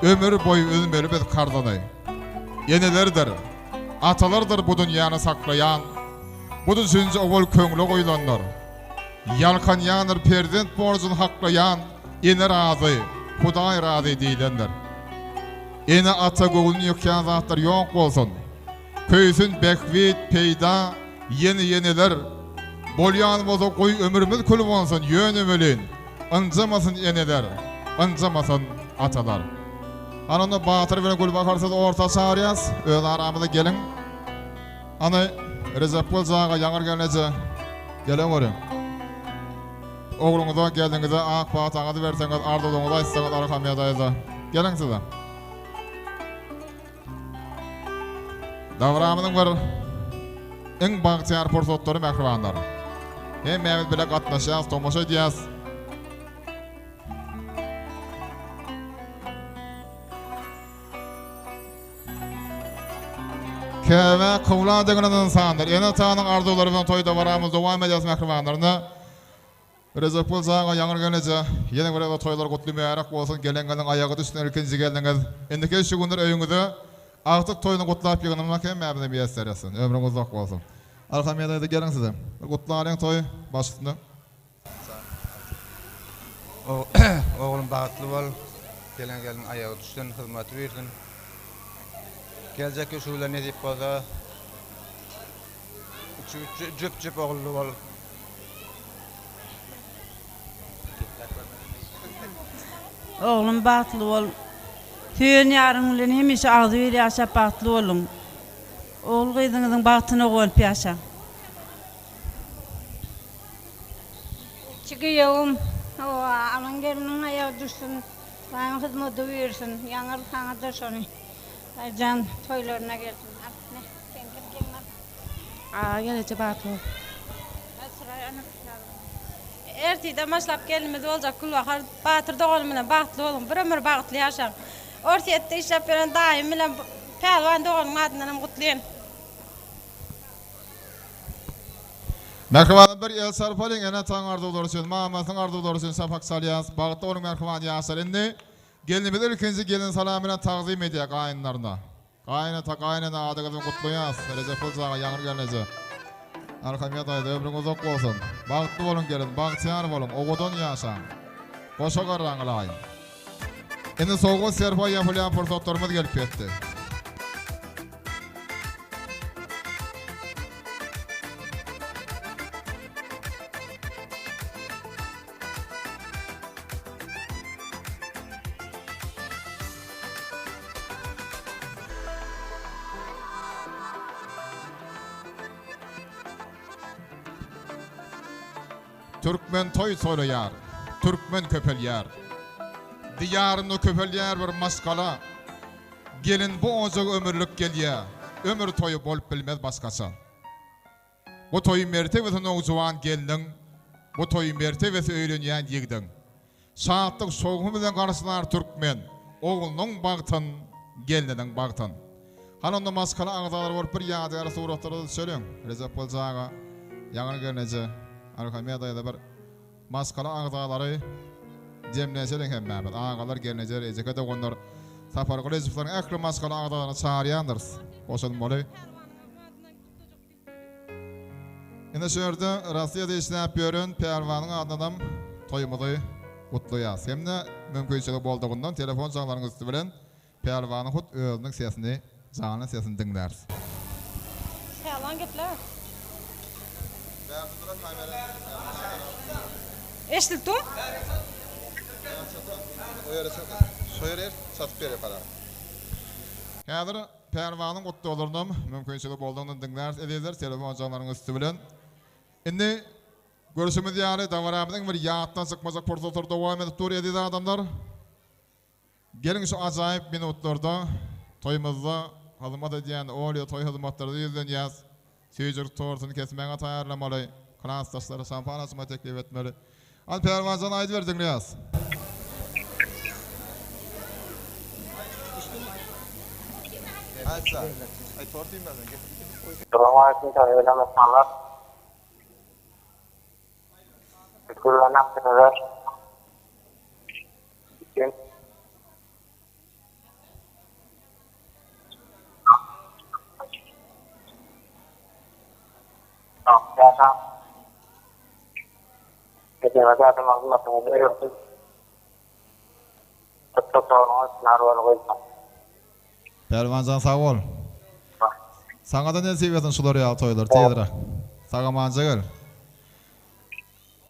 ömür boýy üzmeli biz karzyny. Enelerdir, atalardyr bu dünýäni saklaýan, bu düşünje owal köňle guýlandyr. Ýalkanýandyr perzent borjuny haklaýan ene razy, Hudaý razy diýlendir. Ene-ata göwnüni ýykýan zatlar ýok bolsun. Köýsün bähbit, peýda, ýene-ýeneler. Bolýan bolsa goý ömrümiz kül bolsun, ýöne welin, ynjamasyn eneler, ynjamasyn atalar. Hany onda Batyr bilen Gülbahar sizi orta çagyrýas, öz aramyza geliň. Hany Rejepgylyç aga, Ýaňyr gelneje, gelen görüň. Ogluňyza, gelniňize ak pataňyzy berseňiz, arzuwlaryňyzy aýtsaňyz Arhamýa daýza. Geliň size. Dabramyzyň bir iň bagtyýar pursatlary mähribanlar. Hemmämiz bile gatnaşýas, tomaşa edýäs. Käbä kybla deginen ynsandyr. Ene-atanyň arzuwlary bilen toý dabaramyzy dowam edýäs mähribanlar. Ine, Rejepgylyç aga, Ýaňyr gelneje, ýene bir gezek toýlar gutly mübärek bolsun, gelen gelniň aýagy düşsün ilkinji gelniňiz. Indiki şu günler öýüňize agtyk toýuny gutlap ýygnanmak hemmämize miýesser etsin. Ömrüň uzak bolsun. Arhamýa daýza geliň sizem. Bir gutlalyň toýy baş üstüne. Oglum bagtly bol, gelen gelniň aýagy düşsün, hyzmaty buýrsyn. Geljekki şu günler nesip bolsa jüp-jüp ogully bol. Oglum bagtly bol. Söýen ýaryň bilen hemişe agzybir ýaşap bagtly boluň. Ogul gyzyňyzyň bagtyna guwanyp ýaşaň. Kiçi giýewim, hawa, alan gelniň aýagy düşsün, Hudaýyň hyzmady buýursyn, Ýaňyr saňa-da şony, Daýyjan toýlaryna gelsin. Al, ine, seňkem gelin al. Aga geleje bagtly bol. Ertirden başlap gelnimiz boljak Gülbahar Batyr doganym bilen bagtly boluň bir ömür bagtly ýaşaň. Orsýetde işläp ýören daýym bilen Pälwan doganymyň adyndan hem gutlaýyn. Mähribanym bir el çarpalyň ene ataň arzuwlary üçin mamasynyň arzuwlary üçin şapak çalýas bagtly boluň mähriban ýaşlar indi gelnimiz ilkinji gelin salamy bilen tagzym edýär gaýynlaryna gaýynata gaýynene adyňyz bilen gutlaýas Rejepgylyç aga Ýaňyr gelneje Arkamýa daýza ömrüň uzak bolsun bagtly boluň gelin bagtyýar boluň owadan ýaşaň goşa garraň ylaýym indi sowgat serpaý ýapylýan pursatlarymyz gelip ýetdi. Türkmen toý toýlaýar, türkmen köpelýär. Diýarynda köpelýär bir maşgala. Gelin bu ojaga ömürlik gelýä, ömür toýy bolup bilmez başgaça. Bu toýy mertebesi nowjuwan gelniň, bu toýy mertebesi öýlenýän ýigdiň. Şatlyk şowhun bilen garşylar türkmen, oglunyň bagtyn, gelniniň bagtyn. Hany onda maşgala agzalary bolup bir ýadygär suratlara düşeliň. Rejepgylyç aga, Ýaňyr gelneje, Arhamýa daýza bir Maşgala agzalary jemlenşeliň hemmämiz, agalar, gelnejeler, ejeke doganlar, Sapar Gylyjowlaryň ähli maşgala agzalaryny çagyrýandyrys. Goşulmaly. Ine şu ýerde Rossiýada işläp ýören Pälwanyň adyndanam toýumyzy gutlaýas. Hem-de mümkinçiligi boldugyndan telefon jaňlaryň üsti bilen Pälwanyň hut özüniň sesini, janly sesini diňläris. Pälwan geplä. Eşidilip dur. Häzir Pälwanyň gutlaglarynam mümkinçiligi boldugyndan diňläris ezizler telefon jaňlaryň üsti bilen. Indi görşümiz ýaly dabaramyzyň bir ýatdan çykmajak pursatlary dowam edip dur eziz adamlar. Geliň şu ajaýyp minutlarda toýumyzda hyzmat edýän Olýa toý hyzmatlaryna ýüzlenýäs. Süýjülik tortuny kesmäge taýýarlamaly, klasdaşlara şampan açmagy teklip etmeli. Hany Pälwanjan aýdyber diňleýäs. Pälwanjan sag bol. Saňada nesip etsin şular ýaly toýlar tizräk. Sagamanja gel.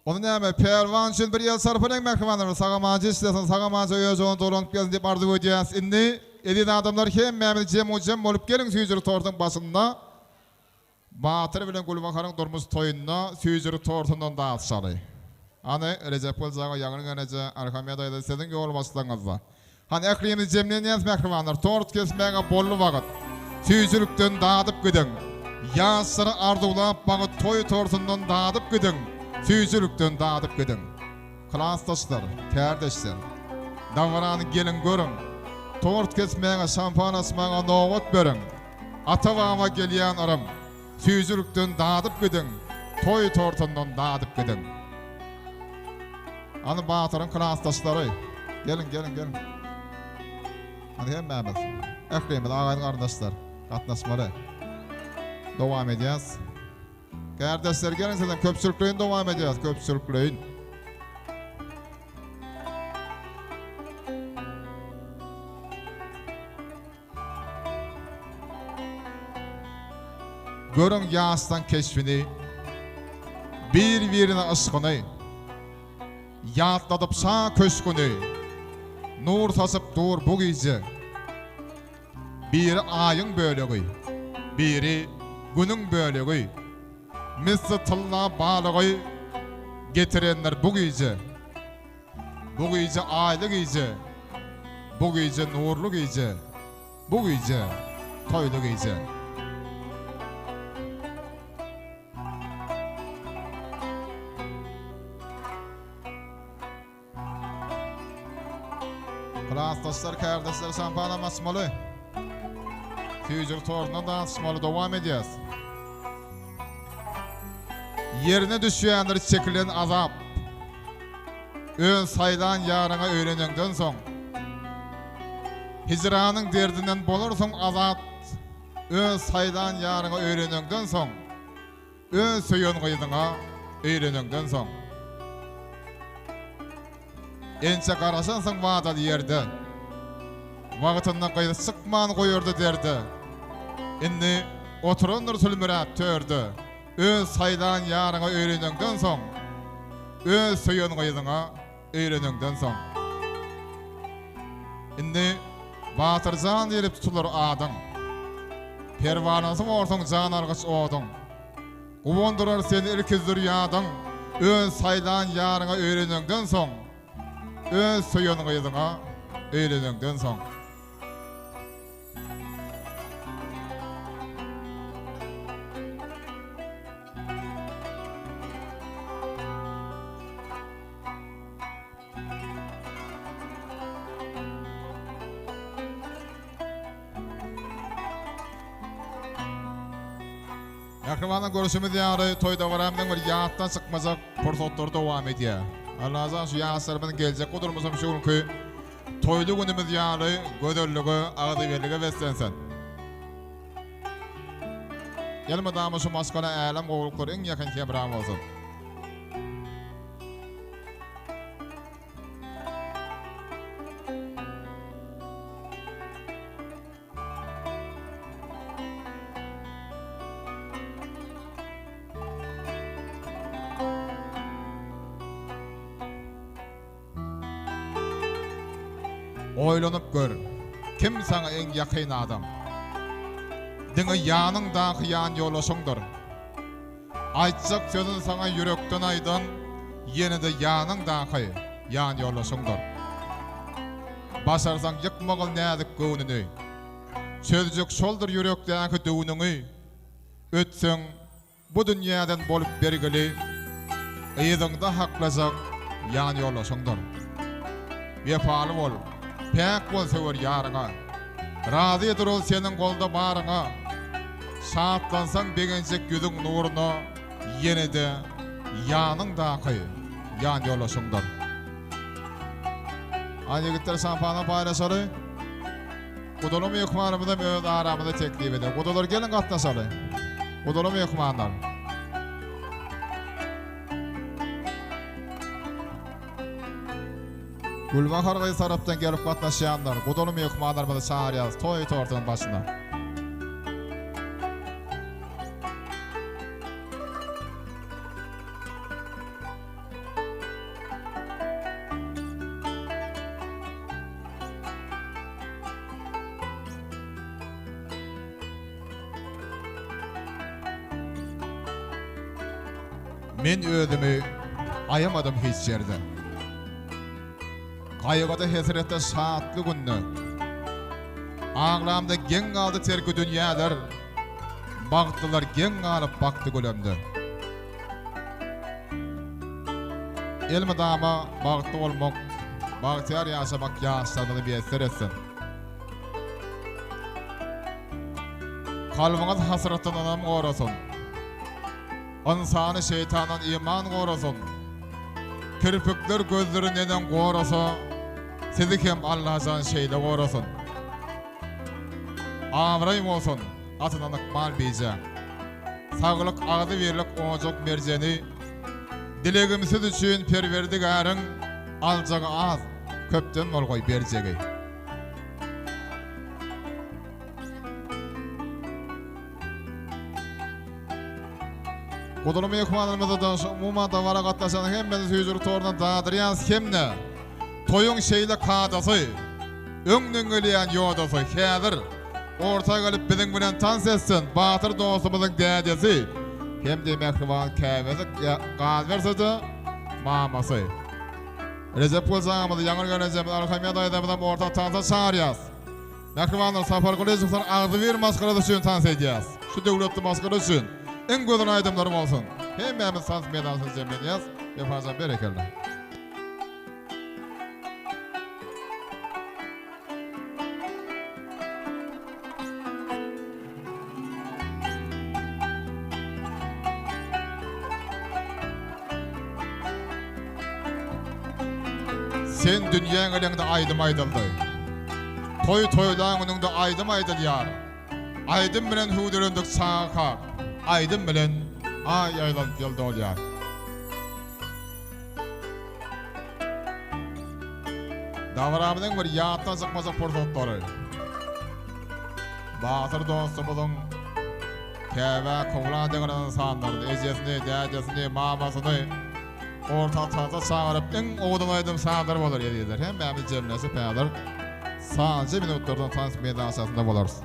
Ony näme, Pälwan üçin bir ýyl sarp ediň mähribanlar, sag-amanca işlesin, sag-amanca öz ýoluna dolanyp gelsin diýip arzuw edýäs. Indi, eziz adamlar, hemmämiz jem-u-jem bolup geliň süýjülik tortuň başynda Batyr bilen Gülbaharyň durmuş toýunda süýjülik tortundan datyşaly. Hany, Rejepgylyç aga, Ýagyn geneje, Arhamýa daýza siziň ýolbaşçylygyňyzda. Hany, ählimiz jemlenýäs mähribanlar, tort kesmäge boldy wagt. Süýjülikden dadyp gidiň. Ýaşlary arzuwlap bagyt toý tortundan dadyp gidiň, süýjülikden dadyp gidiň. Klasdaşlar, kärdeşler, dabarany geliň görüň. Tort kesmäge, şampan açmaga nobat beriň. Ata-baba gelýän yrym, süýjülikden dadyp gidiň, toý tortundan dadyp gidiň. Hany Batyryň klasdaşlary. Geliň, geliň, geliň. Hany hemmämiz. Ählimiz agaýyn garyndaşlar. Gatnaşmaly. Dowam edýäs. Kärdeşler geliň sizem köpçülikleýin dowam edýäs, köpçülikleýin. Görüň ýaşlaň keşbini, Bir-birine yşkyny, Ýatladyp şa köşgüni, Nur saçyp dur bu gije. Biri Aýyň bölegi, Biri Günüň bölegi, Misli tylla balygy Getirendir bu gije. Bu gije aýly gije, Bu gije nurly gije, Bu gije toýly gije. Klasdaşlar, kärdeşler şampanam açmaly. Süýjülik tortundan danyşmaly, dowam edýäs. Ýerine düşýändir çekilen azap. Öz saýlan ýaryňa öýleneňden soň. Hijranyň derdinden bolarsyň azat. Öz saýlan ýaryňa öýleneňden soň. Öz söýen gyzyňa öýleneňden soň. Ençe garaşansyň wadaly ýerde. Wagtynda gyz çykman goýardy derde. Indi oturandyr sülmüräp törde. Öz saýlan ýaryňa öýleneňden soň. Öz söýen gyzyňa öýleneňden soň. Indi Batyrjan diýlip tutular adyň. Perwanasy borsuň jan algyç oduň. Guwandyrar seni ilki zürýadyň, Öz saýlan ýaryňa öýleneňden soň, Öz söýen gyzyňa öýleneňden soň. Mähribanlar görşümiz ýaly toý dabaramyzyň bir ýatdan çykmajak pursatlary dowam edýär. Allajan şu ýaşlarymyzyň geljekki durmuşam şu günki toýly günümiz ýaly gözellige, agzybirlige beslensin. Elmydama şu maşgala älem gowulyklary iň ýakyn hemra bolsun. Oýlanyp gör, kim saňa iň ýakyn adam? Diňe ýanyňdaky ýanýoldaşyňdyr. Aýtjak sözüni saňa ýürekden aýdan ýene-de ýanyňdaky ýanýoldaşyňdyr. Başarsaň ýykmagyl näzik göwnüni. Çözjek şoldur ýürekdäki düwnüňi. Ötseň, bu dünýäden bolup bergili, yzyňda haklajak ýanýoldaşyňdyr. Wepaly bol, päk bol söwer ýaryňa. Razydyr ol seniň golda baryňa. Şatlansaň begenjek ýüzüň nuruna ýene-de ýanyňdaky ýanýoldaşyňdyr. Hany ýigitler şampana paýlaşaly. Gudaly myhmanymyzam öz aramyza teklip eder. Gudalar geliň gatnaşaly. Gudaly myhmanlar. Gülbahar gyz tarapdan gelip gatnaşýanlar, gudaly myhmanlarymyzy çagyrýarys toý tortunyň başyna. Men özümi aýamadym hiç ýerde. Gaýgyda hesretde şatly günde. Aglamda geň galdy terki dünýäler. Bagtlylar geň galyp bakdy gülemde. Elmydama bagtly bolmak, bagtyýar ýaşamak ýaşlarymyza miýesser etsin. Kalbyňyz hasratdan ynam gorasyn. Ynsany şeýtandan iman gorasyn. Kirpikler gözleri neneň gorasa, sizi hem Allajan şeýle gorasyn. Abraý bolsun, atylan ykbal bijä. Saglyk agzybirlik ojak merjeni. Dilegim siz üçin Perwerdigäriň aljagy az, köpden bolgaý berjegi. Guduly myhmanlarymyza-da şu umuman dabara gatnaşan hemmesi süýjülik toruna dadyrýarys hem-de toýuň şeýle kadasy, öňden gelýän ýodasy häzir orta gelip biziň bilen tans etsin Batyr dostumyzyň dädesi hem-de mähriban käbesi galyberse-de mamasy. Rejep gojaňymyzy, Ýaňyr gelnejemizi, Arhamýa daýzamyzam orta tansa çagyrýas. Mähribanlar, Sapar Gylyjowlar agzybir maşgalasy üçin tans edýäs. Şu döwletli maşgala üçin iň gözel aýdymlar bolsun. Hemmämiz tans meýdançasynda jemlenýäs. Wepajan berekella. Sen dünýä geleňde aýdym aýdyldy. Toý toýlan günüňde aýdym aýdylýar. Aýdym bilen hüwdülendik çagakak, aýdym bilen aý aýlanyp ýyl dolýar. Dabaramyzyň bir ýatdan çykmajak pursatlary. Batyr dostumyzyň Käbä kowlan degen ynsanlaryny, ejesini, dädesini, mamasyny orta tansa çagyryp iň owadan aýdym sazlar bolar ezizler. Hemmämiz jemleşip häzir sanjy minutlardan tans meýdançasynda bolarys.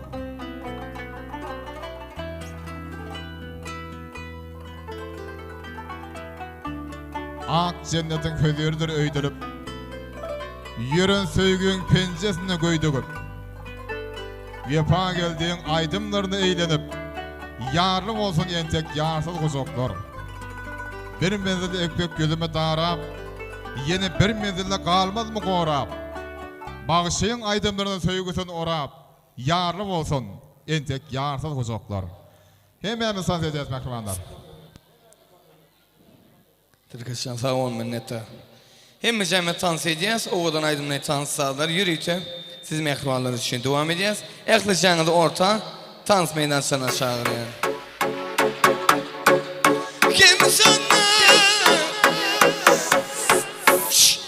Ak jennetiň höziridir öýdülip, Ýören söýgiň penjesinde göýdügip. Wepa geldiň aýdymlaryna eýlenip, Ýarly bolsun entek ýarsyz gujaklar. Bir menzilde ekbek ýüzüme darap, Ýene bir menzilde galmazmy gorap. Bagşyň aýdymlaryna söýgüsin orap, Ýarly bolsun entek ýarsyz gujaklar. Hemmämiz tans edýäs mähribanlar. Tirkeşjan sag bol minnetdar. Hemmejämiz tans edýäs owadan aýdymly tans sazlar ýörite siz mähribanlar üçin dowam edýäs. Ählijaňyzy orta tans meýdançasyna çagyrýan. Kim sana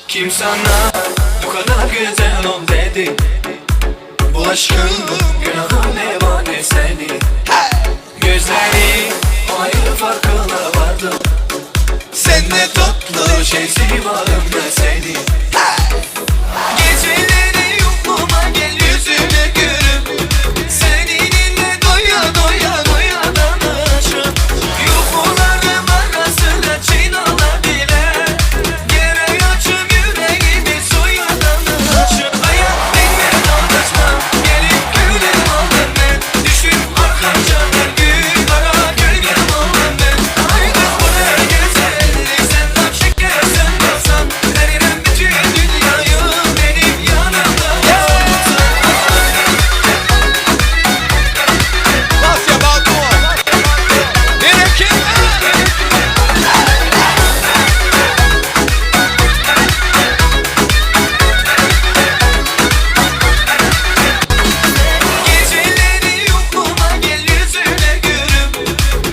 Kim sana bu kadar güzel ol dedi Bu aşkın günahı ne var ne seni Gözleri ayrı farkına vardım Sen ne tatlı şeysi varım ne seni Geceleri yokluğuma gel yüzüme gülüm Seninle doya doya doya danışım Yufularım arasına çinala bile Gerek açım yüreğimi suya danışım Hayat benimle danışma Gelip gülerim aldım ben Düşüp arkamca her gün Kara gölgem oldum ben Haydi bu ne güzellik Sen laf şeker sen baksan Veririm bütün dünyayı Benim yanımda olsan Basya Balkon. Bereket. Geceleri yokluğuma gel yüzüne gülüm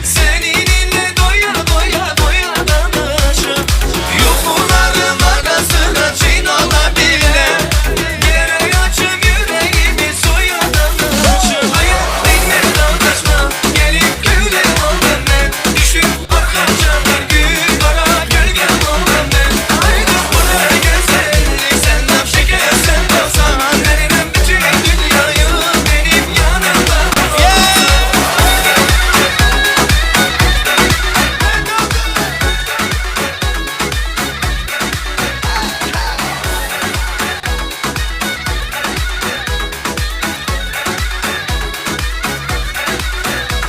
Seninle doya doya doya danışım Yoklularım arasına çinala bile Gerek açım yüreğimi suya danışım Hayat benimle danışma Gelip güle ol benden Düşüp arkamca her gün Kara gölgem ol benden Haydi bu ne güzellik Sen laf şeker sen tavsan Veririm bütün dünyayı Benim yanımda olsan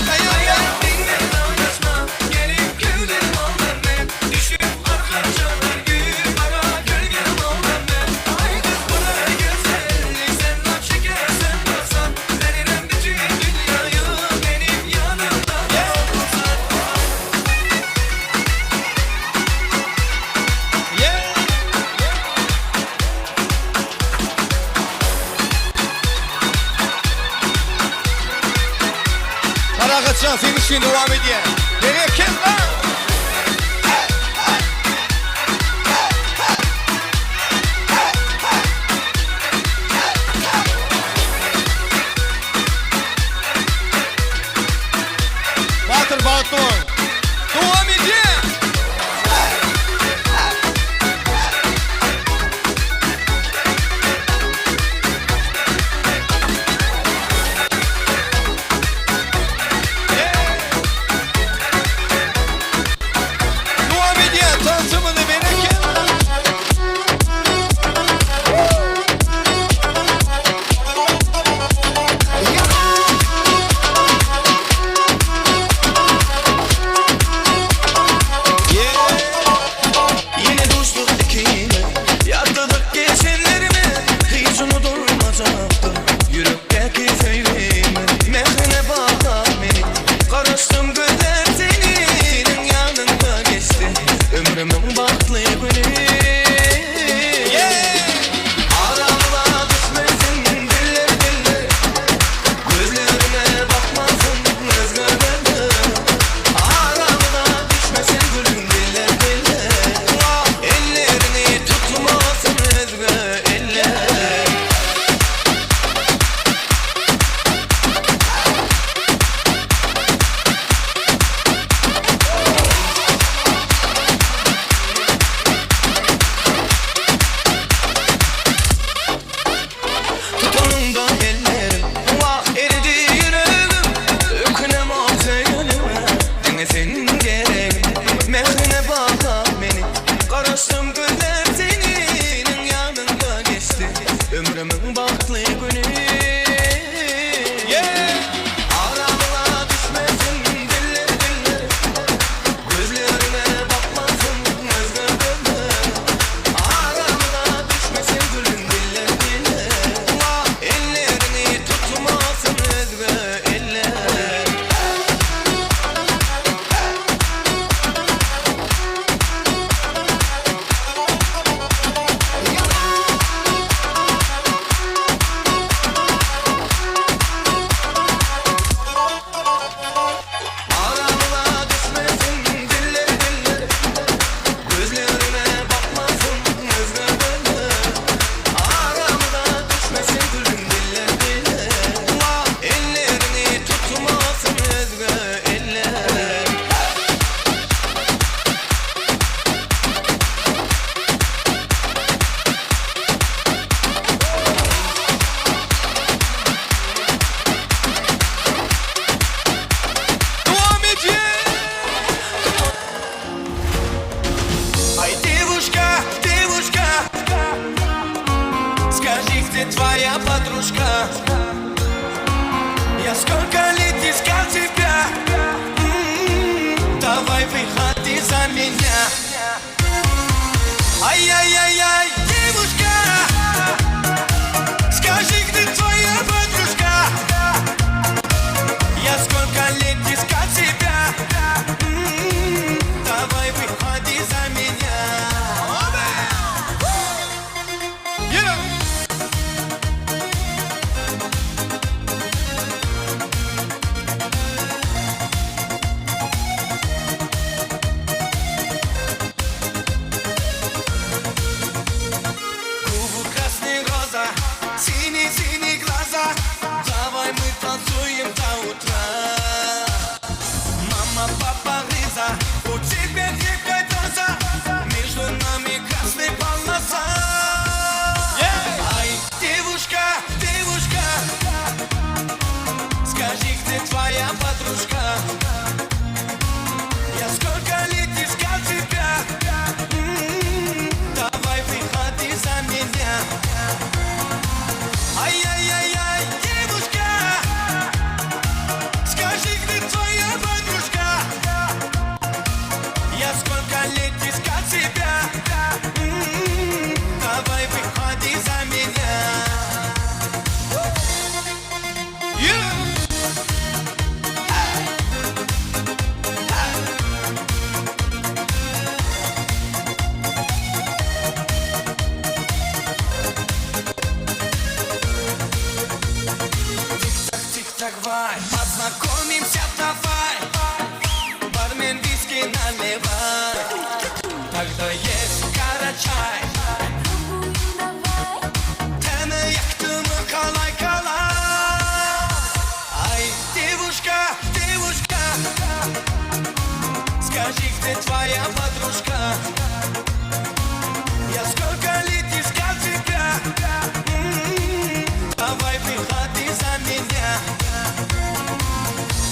Hayat benimle danışma Gelip gülerim ol benden Düşüp arkamca her gün Kara gölgem ol benden Haydi bu ne güzellik Sen laf şeker sen tavsan Veririm bütün dünyayı Benim yanımda olsan Karakatcan senin için devam ediyor. Bereket lan. Batır Batman. Devam ediyor. Devam ediyor. Tanıtımını bereket. Yine dostluk dikine Yatladık geçenlerimi Hiç unutulmayacaktı Yürekteki sevgimi Mehrine bağlar beni Karıştım güller senin yanında geçti Ömrümün bahtlı günü Aramla düşmesin diller diller Gözlerine bakmasın özgür benden Aramda düşmesin gülüm diller diller Ellerini tutmasın özgür eller Tutunumda ellerim Vah eridi yüreğim Ökünem altı yönüme Dine senin gerek Mehrine bağla beni Karıştım güller senin yanında geçti Ömrümün bahtlı günü Aramla düşmesin diller diller Gözlerine bakmasın özgür gözler Aramda düşmesin gülüm diller diller Ellerini tutmasın özgür eller. подружка? Я сколько лет искал тебя М-м-м, Давай выходи за меня Ай-яй-яй-яй, девушка Скажи, где твоя подружка? Я сколько лет искал тебя М-м-м, Давай выходи за меня Yürü. Губы красные роза, синие-синие глаза Давай мы танцуем до утра Мама, папа, Риза, у тебя крепкая доза Между нами красная полоса Ай, девушка, девушка Скажи, где твоя подружка? Я сколько лет искал тебя М-м-м, Давай выходи за меня Ай-яй-яй-яй, девушка Скажи, где твоя подружка? Я сколько лет искал тебя М-м-м, Давай выходи за меня Yürü. Тик-так, тик-так, вай, познакомимся давай Бармен виски наливай Тогда есть карачай Teni yaktığımı kalay kalay Ay девушка, девушка Скажи, где твоя подружка? Я сколько лет искал тебя М-м-м, Давай выходи за меня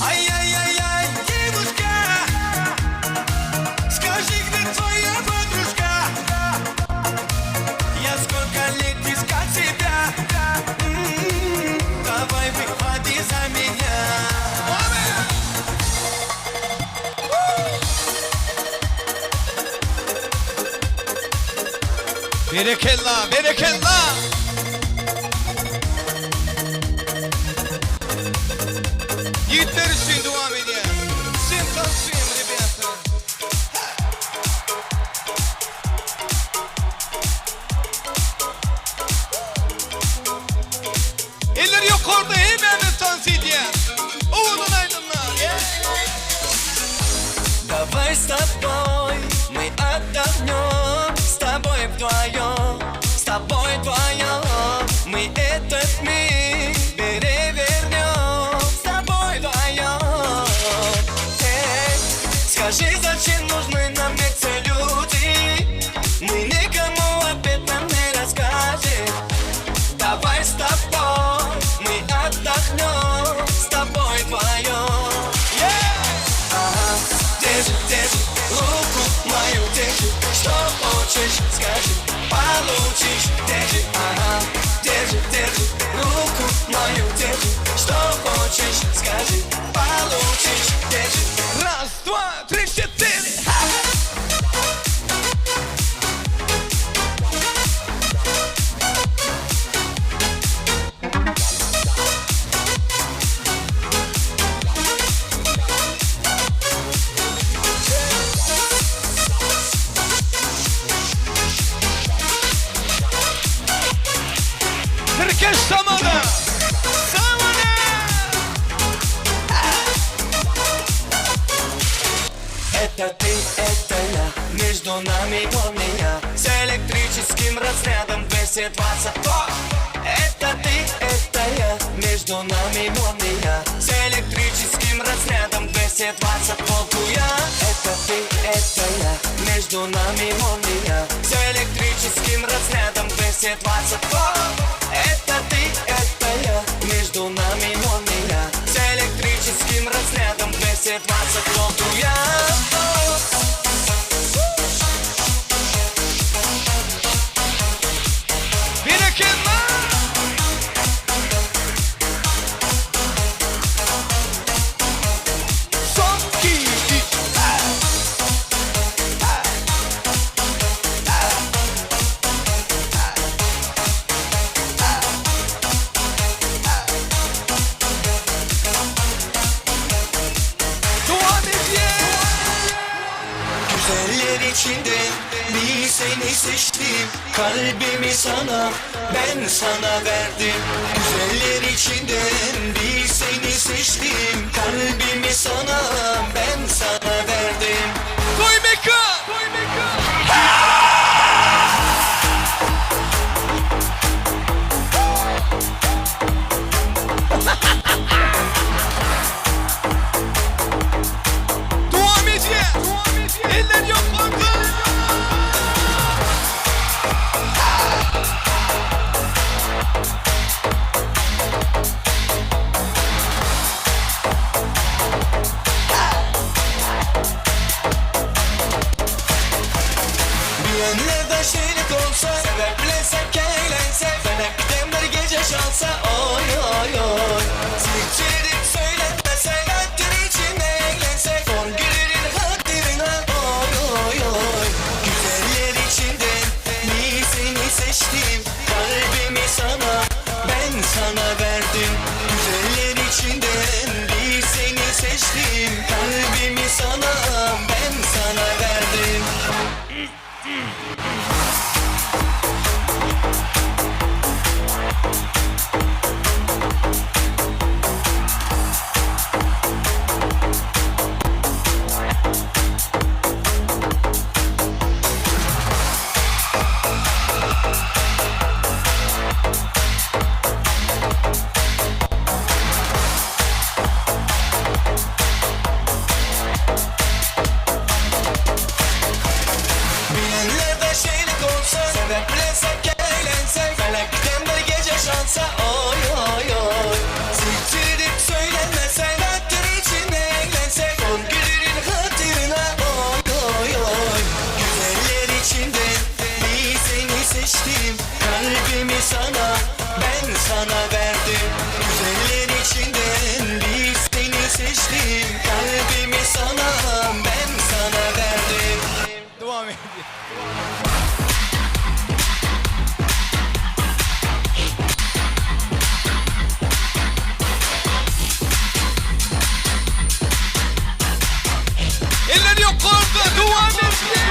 Ай-яй-яй-яй, девушка Скажи, где твоя подружка? Я сколько лет искал тебя М-м-м, Давай выходи за меня Berekella, berekella. Yiğitler için devam ediyor. Всем танцуем, ребята. Eller yukarıda hemen dans ediyor. Oğlun aydınlar. Yeah. Давай с тобой мы отдохнем С тобой вдвоем, с тобой вдвоем Мы этот мир перевернем С тобой вдвоем Эй, Скажи, зачем нужны нам эти люди? Мы никому об этом не расскажем Давай с тобой мы отдохнем С тобой вдвоем Ага, держи, держи, руку мою держи Что хочешь, скажи, получишь Держи, ага, держи, держи, руку мою держи Что хочешь, скажи, получишь Держи Раз, два, три, четыре. Ха! Herkes samana. Samana. Это ты, это я, между нами молния С электрическим разрядом 220 вольт. Это ты, это я, между нами молния С электрическим разрядом 220 вольт я Это ты, это я, между нами молния С электрическим разрядом 220 вольт. Это ты, это я, между нами молния С электрическим разрядом 220 вольт я Berekella. Güzeller içinde bir seni seçtim Kalbimi sana ben sana verdim Güzeller içinden bir seni seçtim Kalbimi sana ben sana verdim Toy mekan! Toy mekan! Dowam edýär! Eller ýokarda! Bilenlerde şerik olsa Sebeplesek eğlensek Felekten bir gece şansa Oy oy oy Siktirip söylenmese Kalpler içinde eğlensek Son günlerin hatırına Oy oy oy Güzeller içinden Bir seni seçtim Kalbimi sana Ben sana verdim Güzeller içinden Bir seni seçtim Kalbimi sana Ben sana verdim Bilenlerde şeylik olsa Sebeplesek eğlensek Felekten bir gece şansa Oy oy oy Siktirip söylenmese Hatır içinde eğlensek Son günlerin hatırına Oy oy oy Güzeller içinde Bir seni seçtim Kalbimi sana Ben sana verdim Güzeller içinden Bir seni seçtim Kalbimi sana Ben sana verdim Dowam edýär. Eller ýokarda dowam edýär.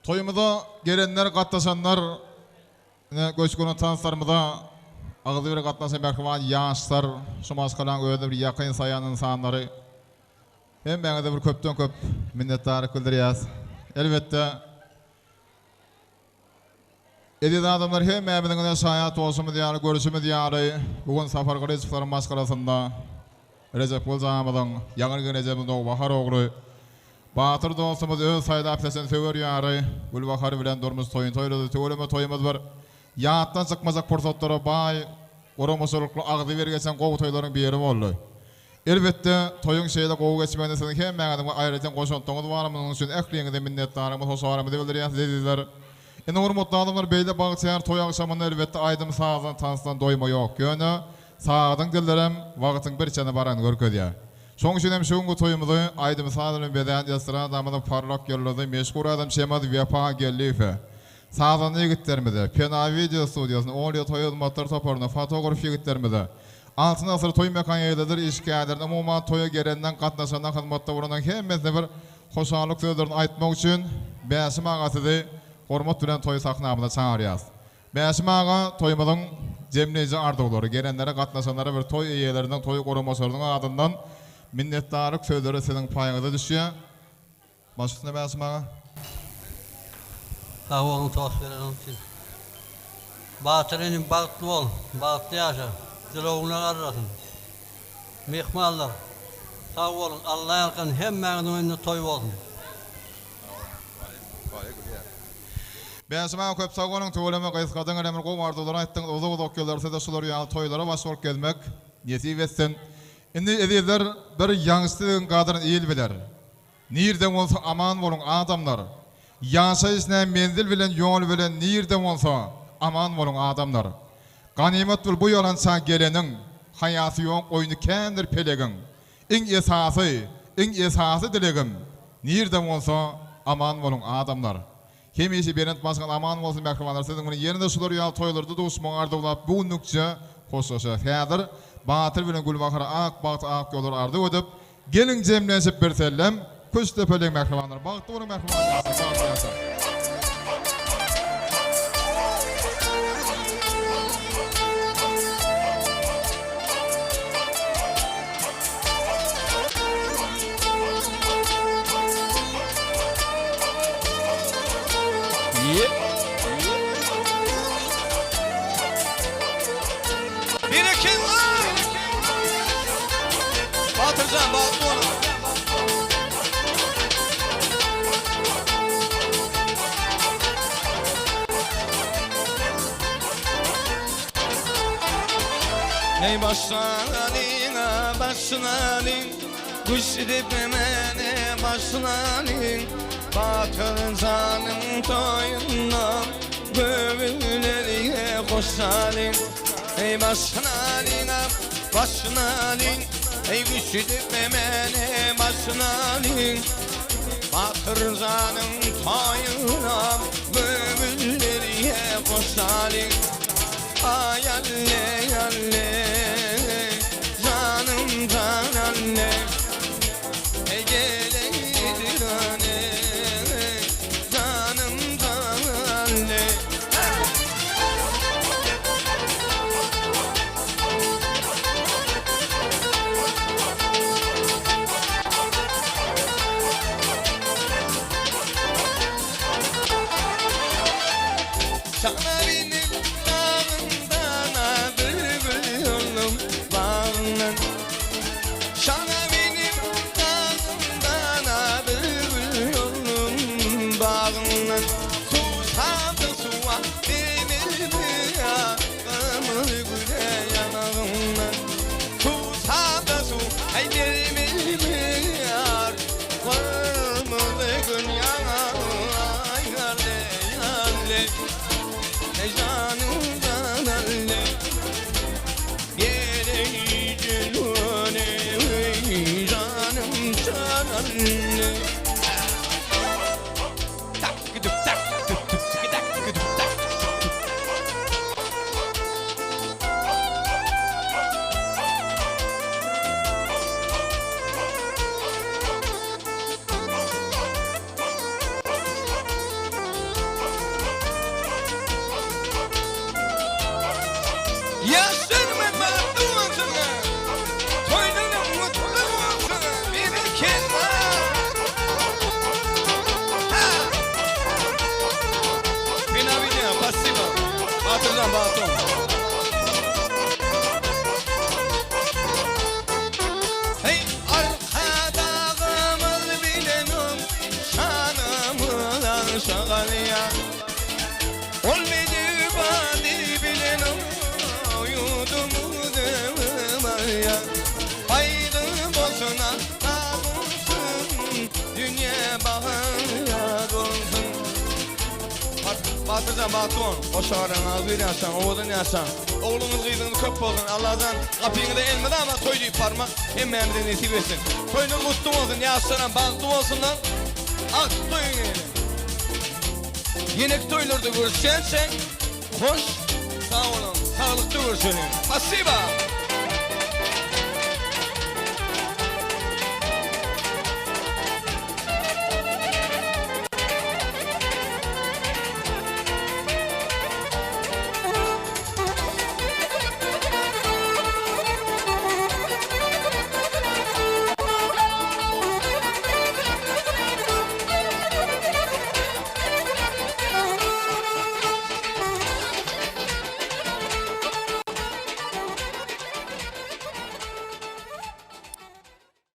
Toýumyza gelenler, gatnaşanlar, ine, göçgünli tanslarymyza agzybir gatnaşan mähriban ýaşlar, şu maşgalaň özüne bir ýakyn saýan ynsanlary hemmäňize bir köpden köp minnetdarlyk bildirýäs. Elbetde, eziz adamlar hemmämiziň ine şaýat bolşumyz ýaly, görşümiz ýaly, bu gün Sapar Gylyçowlaryň maşgalasynda Rejepgylyç agamyzyň ýaňy gelnejemiz Nowbahar ogly Batyr dostumyz öz saýlap seçen söwer ýary Gülbahar bilen durmuş toýuny toýlady. Tüweleme toýumyz bir ýatdan çykmajak pursatlara baý, guramaçylykly, agzybir geçen gowy toýlaryň biri boldy. Elbetde, toýuň şeýle gowy geçmeginde siziň hemmäňiziň bir aýratyn goşantlygyňyz bar, munuň üçin ähliňize minnetdarlygymyz, hoşalygymyzy bildirýäs, ezizler. Indi hormatly adamlar beýle bagtyýar toý agşamynda elbetde aýdym-sazdan, tansdan doýma ýok. Ýöne sagadyň dillerem wagtyň birçene baranyny görkezýär. Şoň üçin hem şu günki toýumyzy aýdym-saz bilen bezän estradamyzyň parlak ýyldyzy, meşhur adam Şemaz Wepa Geldiýewe, sazanda ýigitlerimize, Pena wideo studiýasyna, Olýa toý hyzmatlar toparyna, fotograf ýigitlerimize, Altyn asyr toý mekan ýerdedir işgärlerine, umuman toýa gelenden, gatnaşandan, hyzmatda bolanyň hemmesine bir hoşallyk sözlerini aýtmak üçin Bäşim aga sizi hormat bilen toý sahnamyza çagyrýas. Bäşim aga toýumyzyň jemleýji arzuwlary, gelenlere, gatnaşanlara bir toý eýeleriniň, toý guramaçylarynyň adyndan minnetdarlyk sözleri siziň paýyňyza düşýär. Baş üstüne Bäşim aga. Sag boluň tost bereniň üçin. Batyr inim bagtly bol, bagtly ýaşa, jylawuňa garrasyn. Myhmanlar sag boluň Alla ýalkasyn hemmäňiziň öýünde toý bolsun. Bäşim aga köp sag boluň tüweleme gysgadan gelen bir gowy arzuwlar aýtdyňyz uzak uzak ýyllar size şular ýaly toýlara baş bolup gezmek nesip etsin. Indi ezizler bir ýaňşydygyň gadyryn il biler. Nirde bolsa aman boluň adamlar. Ýaşaýyş nä menzil bilen ýol bilen nirde bolsa aman boluň adamlar. Ganymat bil bu ýalança geleniň haýasy ýok oýny kändir pelegiň. Iň esasy iň esasy dilegim nirde bolsa aman boluň adamlar. Hemişe belent başyňyz aman bolsun mähribanlar siziň bilen ýene-de şular ýaly toýlarda duşmagy arzuwlap bu günlükçe hoşlaşýas. Häzir Batyr bilen Gülbahara ak bagt ak ýollar arzuw edip geliň jemlenşip birsellem küşt depeliň mähribanlar bagtly boluň mähriban ýaşlar bagtly ýaşaň. Berekella! Batyrjan bagtly boluň. Ey başlalyň, başlalyň, Güç depemene başlalyň, Batyr janyň toýunda Göwünlerge goşalyň. Eý başlalyň, başlalyň, Eý güç depemene başlalyň, Batyr janyň toýunda Göwünlerge goşalyň. Aý alle alle Janım jan alle Ey geleýdir öne Janım jan alle. Çanariniň dagyndan-a bülbül. goşa galýar. Ol bedew bady bilen ýurdumyzy barýar. Haýyr bolsun, Alla bolsun, dünýä bahar bolsun. Batyrjan bagtly bol, goşa garaň agzybir ýaşaň, owadan ýaşaň. Ogluňyz gyzyňyz köp bolsun, Allajan gapyňyza elmydama toý diýip barmak hemmämize nesip etsin. Toýuňyz gutly bolsun, ýaşlaram bagtly bolsunlar. Ak toýuň eýleri. Ýeneki toýlarda görüşýänçäk, hoş sag boluň, saglykda görüşeliň. Spasiba!